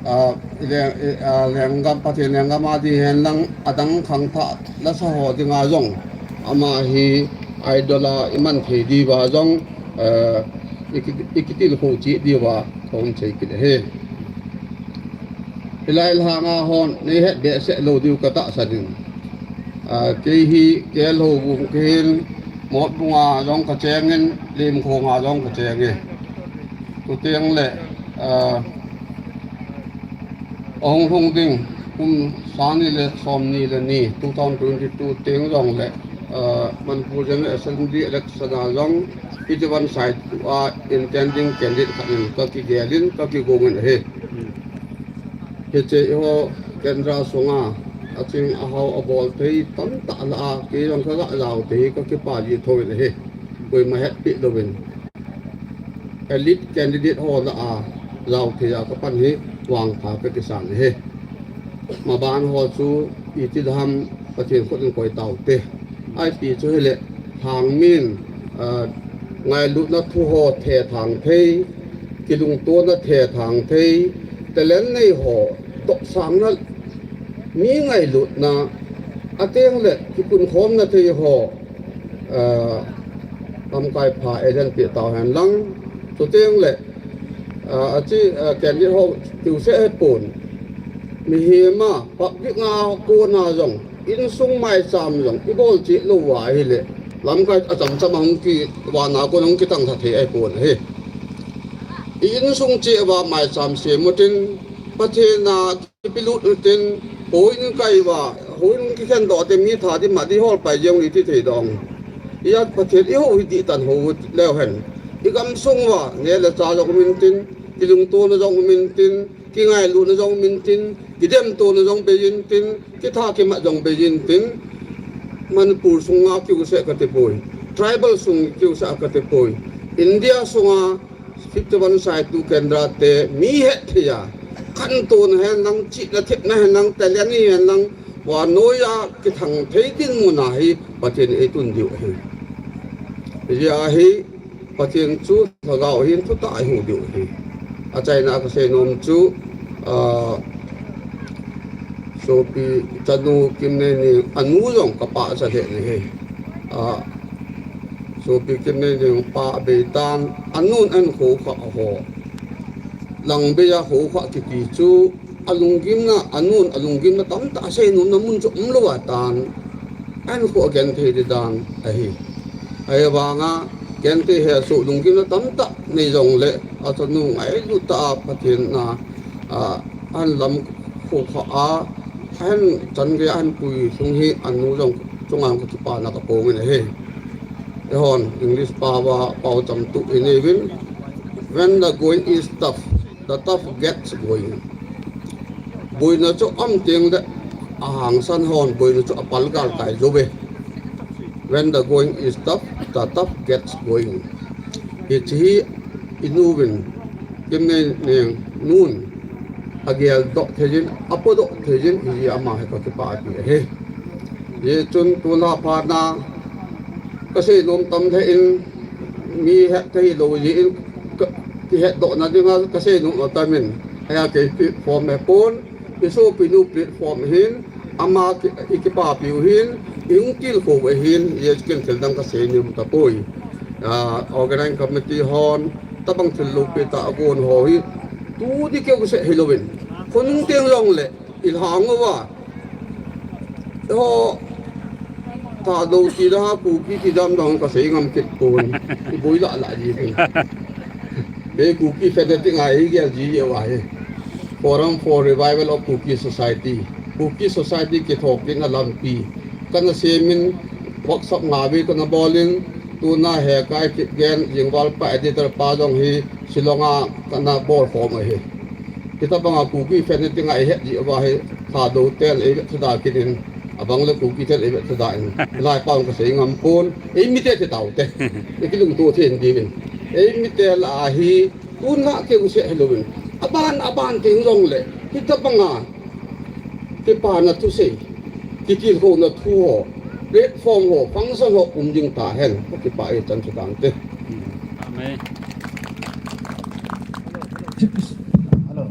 ah, leng, ah, lenggam Pathen lenggam a ding hen lang adang khangthah lasa ho dinga jong ama hi idol a i man thei diuva jong, ah, i ki, i kitilkhou cheh diuva ka hung sei kit ahi. Hilai lhanga hon nei het behseh lou diu ka tahsan in. Ah, kei hi K L Houbung kahin, Motbung a jong ka cheng in, Limkhong a jong ka cheng e. Chuteng le, ah, ahung lhung ding, kum sang ni le som ni le ni, two thousand twenty-two teng jong le, ah, Manipur General Assembly election a jong, P T one side a intending candidate khat in ka kigel in, ka kigong in ahi. Hiche eiho Kendra sunga aching ahao abol thei tamtah lah a, kei jong ka ga jao thei hi ka kipah ji thou in ahi. Koima hetpi louvin. Elite candidate ho lah a jao thei a ka pan hi vangpha ka kisan ahi. Maban ho chu iti dam Pathen khut in koi taute. Ipi chu hile, Lhangmin, ah, ngailutna thu ho thethang thei, kilungtona thethang thei, talent nei ho tohsangna, mi ngailutna, ateng le kipunkhomna thei ho, ah, lamkai pha eihin pe tau hen lang, chuteng le, ah, achi, ah, candidate ho kiuseh hipon, mihem a public a kona jong, insung maicham jong i bol cheh lou va ahile, lamkai achamcham a hung ki, vana kon hung kitang tha thei ahipon ahi. I insung cheh uva maicham sem utin, Pathen a kipelut utin, houin kai uva, houin kikhen doh te mi tha di ma di hol pai jeng u ti thei dong. Ijat Pathen i hou hi dih tan hou leu hen. I gamsung uva, neh le chah jong um intin, kilungtona jong um intin, kingailutna jong um intin, kidemtona jong bei intin, kitha kimat jong bei intin, Manipur sunga kiuseh kati poi, tribal sung kiuseh kati poi, India sunga fifty one side tu Kendra te mi hetthei a, khantouna hen lang, chihna thepna hen lang, talent hi hen lang, vannoi a kithang thei dinmun a hi Pathen in eitun diu ahi. Hijeh a hi, Pathen chu lhagao hin thutah a eiho diu ahi. Achaina a kasei nom chu, ah, sopi chanu Kimneineng anu jong ka pachat lheh in ahi. Ah, sopi Kimneineng pa abei tan, anun ahin khoukhah ho. Lang bei a khoukhah kiti chu, alunggimna, anun alunggimna tamtah asei nomna mun chu umlou a tan, ahin khou agenthei di dan ahi. Ahivanga, genthei hesoh lunggimna tamtah nei jongle, achanu ngailut tah a Pathen a, ah, ahin lam khoukhah a, ahin chan gei a ahin pui sung hi anu jong chunga ka kipana ka pong in ahi. Hon English pao a pao cham tu inei uvin, when the going is tough, the tough gets going. Boina chu um teng le ahangsan hon boina chu apal gal tai jou ve. When the going is tough, the tough gets going. Hiche hi inu uvin Kimneineng nun agel doh thei jin, apo doh thei jin, hi ama hi ka kipah pi ahi. Hichun tuna phat na kasei nom tam thei in, mi het thei lou jin, ka, kihet doh na dinga kasei nom tam in, aya kei platform hi pon, isopi nu platform hin, ama ki, ikipapi u hin, ihung tilkhou u hin, hiche kin thil dang kasei nom tapoi. Ah, organizing committee hon, tabang thil loupi tah agon ho hi, tu di keu seh hilouvin. Khonung teng jong le, ilhang uva. Ho, Thadou ti da, Kuki ti dam dang kasei ngam kit pon. Iboi lah lah ji pon. Be Kuki fanatic ngai gel ji ye wa he. Forum for Revival of Kuki Society. Kuki Society kithopi na lampi. Kana semin workshop nga ve kana bolin, tuna he kai kit gen, jingval pa editor pa jong hi Shillong a kana bol khom ahi. Hitabanga Kuki fanatic ngai het ji wa he, Thadou ten ei vet thada kit in, abang le Kuki ten ei vet thada in. Lai pang kasei ngam pon, ei mite te tau te. Ei kilungto thei in diuvin. Ei mite lah a hi, tun lah keu seh hilouvin. Aban, aban teng jong le. Hitabanga. Kipana thusei. Kitilkhouna thu ho. Platform ho. Function ho. Um ding tahen. Kakipah e chan chu tante. Amen. Hello.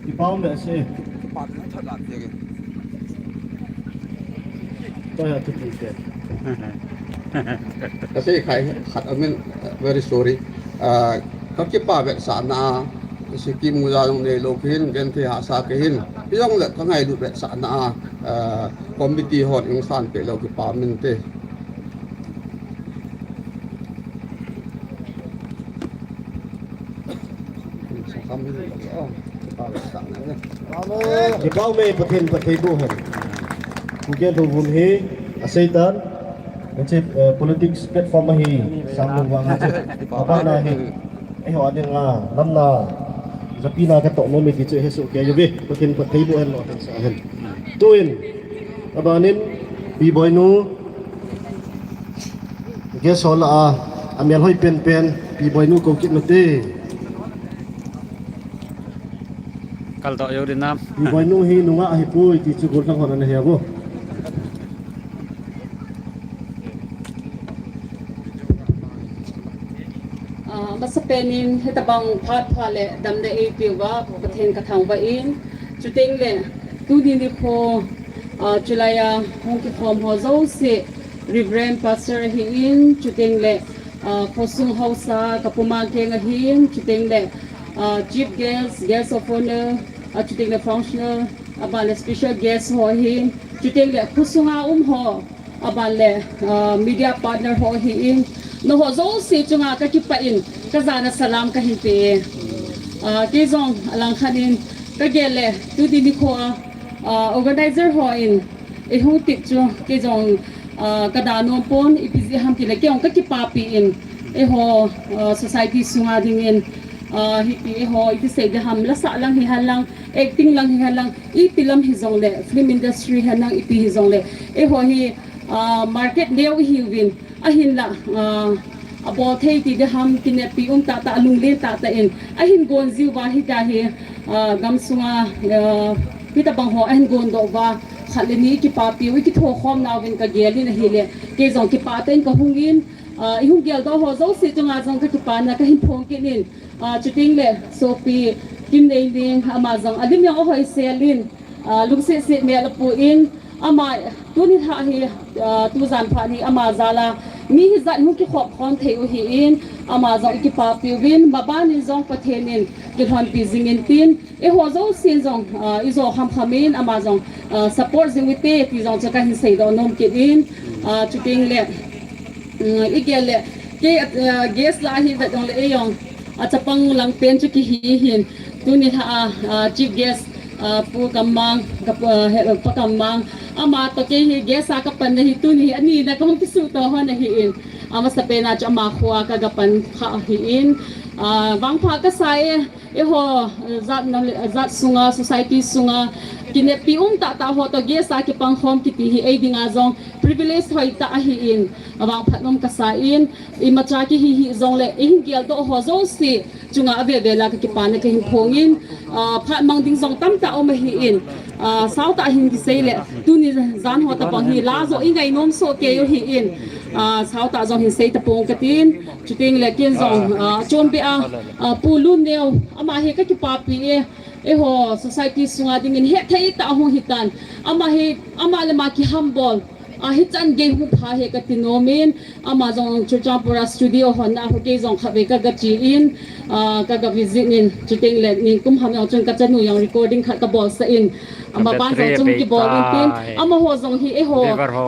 Kipa um behseh. Kipa um behseh. Toh ya tu tu ke. Kasei khai khat amen, very sorry. Ah, kakipa vetsahna, Sikkim uva jong neilou kahin, genthei hahsa kahin. Hijongle kangailut vetsahna, ah, committee hon eisanpeh lou kipa um inte. Kipa um e, Pathen phatthei boh hen. Kuki Inlhuvum hi aseitan, hiche, eh, politics platform ahi, sam lou vang hiche. Abana hi, eiho a dinga, lamna, japina katoh nom e ti chu hesoh kei uve, Pathen phatthei boh hen, lolhing sah hen. Tuin, abanin, Pi Boinu, Guest ho lah a, amel hoi penpen, Pi Boinu kou kit nute. Kaldoh jou ding nam. Pi Boinu hi nungah ahipoi ti chu gollhang hon ana he uvo. Ah, amasapen in hitabang phat pha le damna eipeh uva Pathen kathangvah in, chuteng le tuni nikho, ah, July a hung kikhom ho jouse, Reverend Pastor ahin, chuteng le, ah, khosung haosa, kapuma keng ahin, chuteng le, ah, Chief Guest, Guest of Honor, ah, chuteng le Functional, aban le Special Guest ho ahin, chuteng le khosunga um ho, aban le, ah, media partner ho ahin, nangho jouse chunga kakipah in, kajana salam kahin pe e. Ah, kei jong alangkhat in, kagel le, tuni nikho a, ah, organizer hon, eihung tip chu, kei jong, ah, kada nom pon, ipi jeh ham tile, kei jong kakipapi in, eiho, ah, society sunga dingin, ah, hipi eiho, ipi sei ding ham, lasah lang hihen lang, acting lang hihen lang, ipi lam hijongle, film industry hihen lang, ipi hijongle, eiho hi, ah, market neo ihiuvin, ahinla, ah, abol thei ti ding ham, kineppi um tahtah, alunglen tahtah in, ahin gon jiuva hitia hi, ah, gamsunga, ah, hitabang ho ahin gon doh uva, khat le ni ikipapiu, ikithokhom nauvin kagel in ahile, kei jong kipah tah in kahung in, ah, ihung geldoh ho jouse chunga jong kakipana kahin phong kit in, ah, chuteng le sopi Kimneineng ama jong alim jong ahoisel in, ah, lungsetset mel apu in, ama tuni lha hi, ah, tujan phat hi ama jal a mi hijat hung kikhop khom thei u ahin, ama jong ikipapiuvin, maban in jong Pathen in kilhonpi jing in tin, eiho jousen jong, ah, ijo khamkham in, ama jong, ah, support jing ute ti jong chu kahin seidoh nom kit in, ah, chuteng le, um, igel le, kei, ah, guest lah a hi vet jongle ei jong, ah, chapang lang pen chu kihi hin, tuni lha a, ah, chief guest, ah, Pu Kammang, ka, ah, he, Pa Kammang, ama toh kei hi guest a kapanna hi tuni hi anina kahung kisuhto hon ahin, Amasapen a chu ama khoa ka gapan kha ahin, ah, vangpha kasa e, eiho, eh, jat nam le, jat sunga, society sunga, kineppi um tahtah ho toh guest a kipang khom kiti hi ei dinga jong privilege hoitah ahin, avangphat um kasa in, imacha kihi hih jongle, ihin geldoh ho jouse chunga avelvel a ka kipana kahin phongin, ah, phat mang ding jong tamtah um ahin, ah, sautah hin kisei le, tuni jan ho tabang hi la joh ingainom soh kei u ahin, ah, sautah jong hin sei tapong katin, chuteng le ken jong, ah, chombe a, ah, Pu Lunneo, ama hi ka kipapi e, eiho society sunga dingin hetthei tah ahung hitan, ama hi, ama le ama kihambol, ah, hichan gei hung pha hi kati nomin, ama jong Churachandpur a studio honna ho kei jong khatvei ka gache in, ah, ka ga visit in, chuteng le nikum ham jong chun ka chanu jong recording khat ka bolsah in, ama ban jong chung kibol intin, amaho jong hi eiho,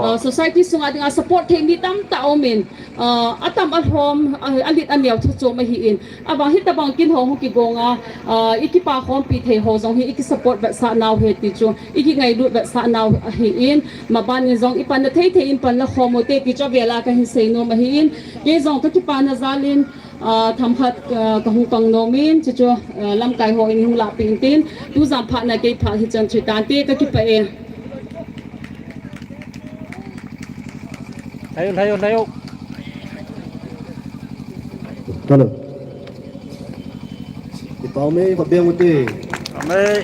ah, society sunga dinga support thei mi tamtah umin, ah, atam alhom, ah, alet aneo thu chom ahin, avang hitabang kin ho hung kigonga, ah, ikipa khompi thei ho jong hi ikisupport vetsah nau ahi ti chu, ikingailut vetsah nau ahin, maban in jong ipanna thei thei in panla khom ute ti chu avela kahin seinom ahin, kei jong ka kipana jalin, ah, themkhat, ah, kahung pang nomin, chuchu, ah, lamkai ho in hung lahpeh intin, tujam phatna kei phat hichan chu hitante, ka kipah e. Lhai u, lhai u, lhai u. Hello. Kipa ume, pabeng ute. Amen.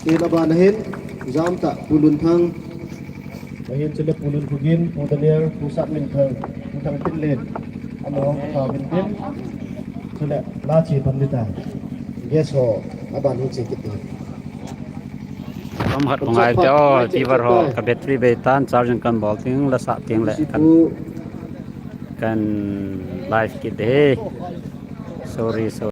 Tin abana hin, jamtah, Pu Lunthang. Ahin chule Pu Lunkhogen, Pu Daniel, Pu Satminthang, Pu Thangtinlen. Amaho kipah uvintin. Chule la che pan dita. Guest ho, aban hin che kit ding. Themkhat hung ngai teo, tiver ho, ka battery bei tan, charging kan bol teng, la sah teng le, kan, kan live kit de. Sorry, sorry.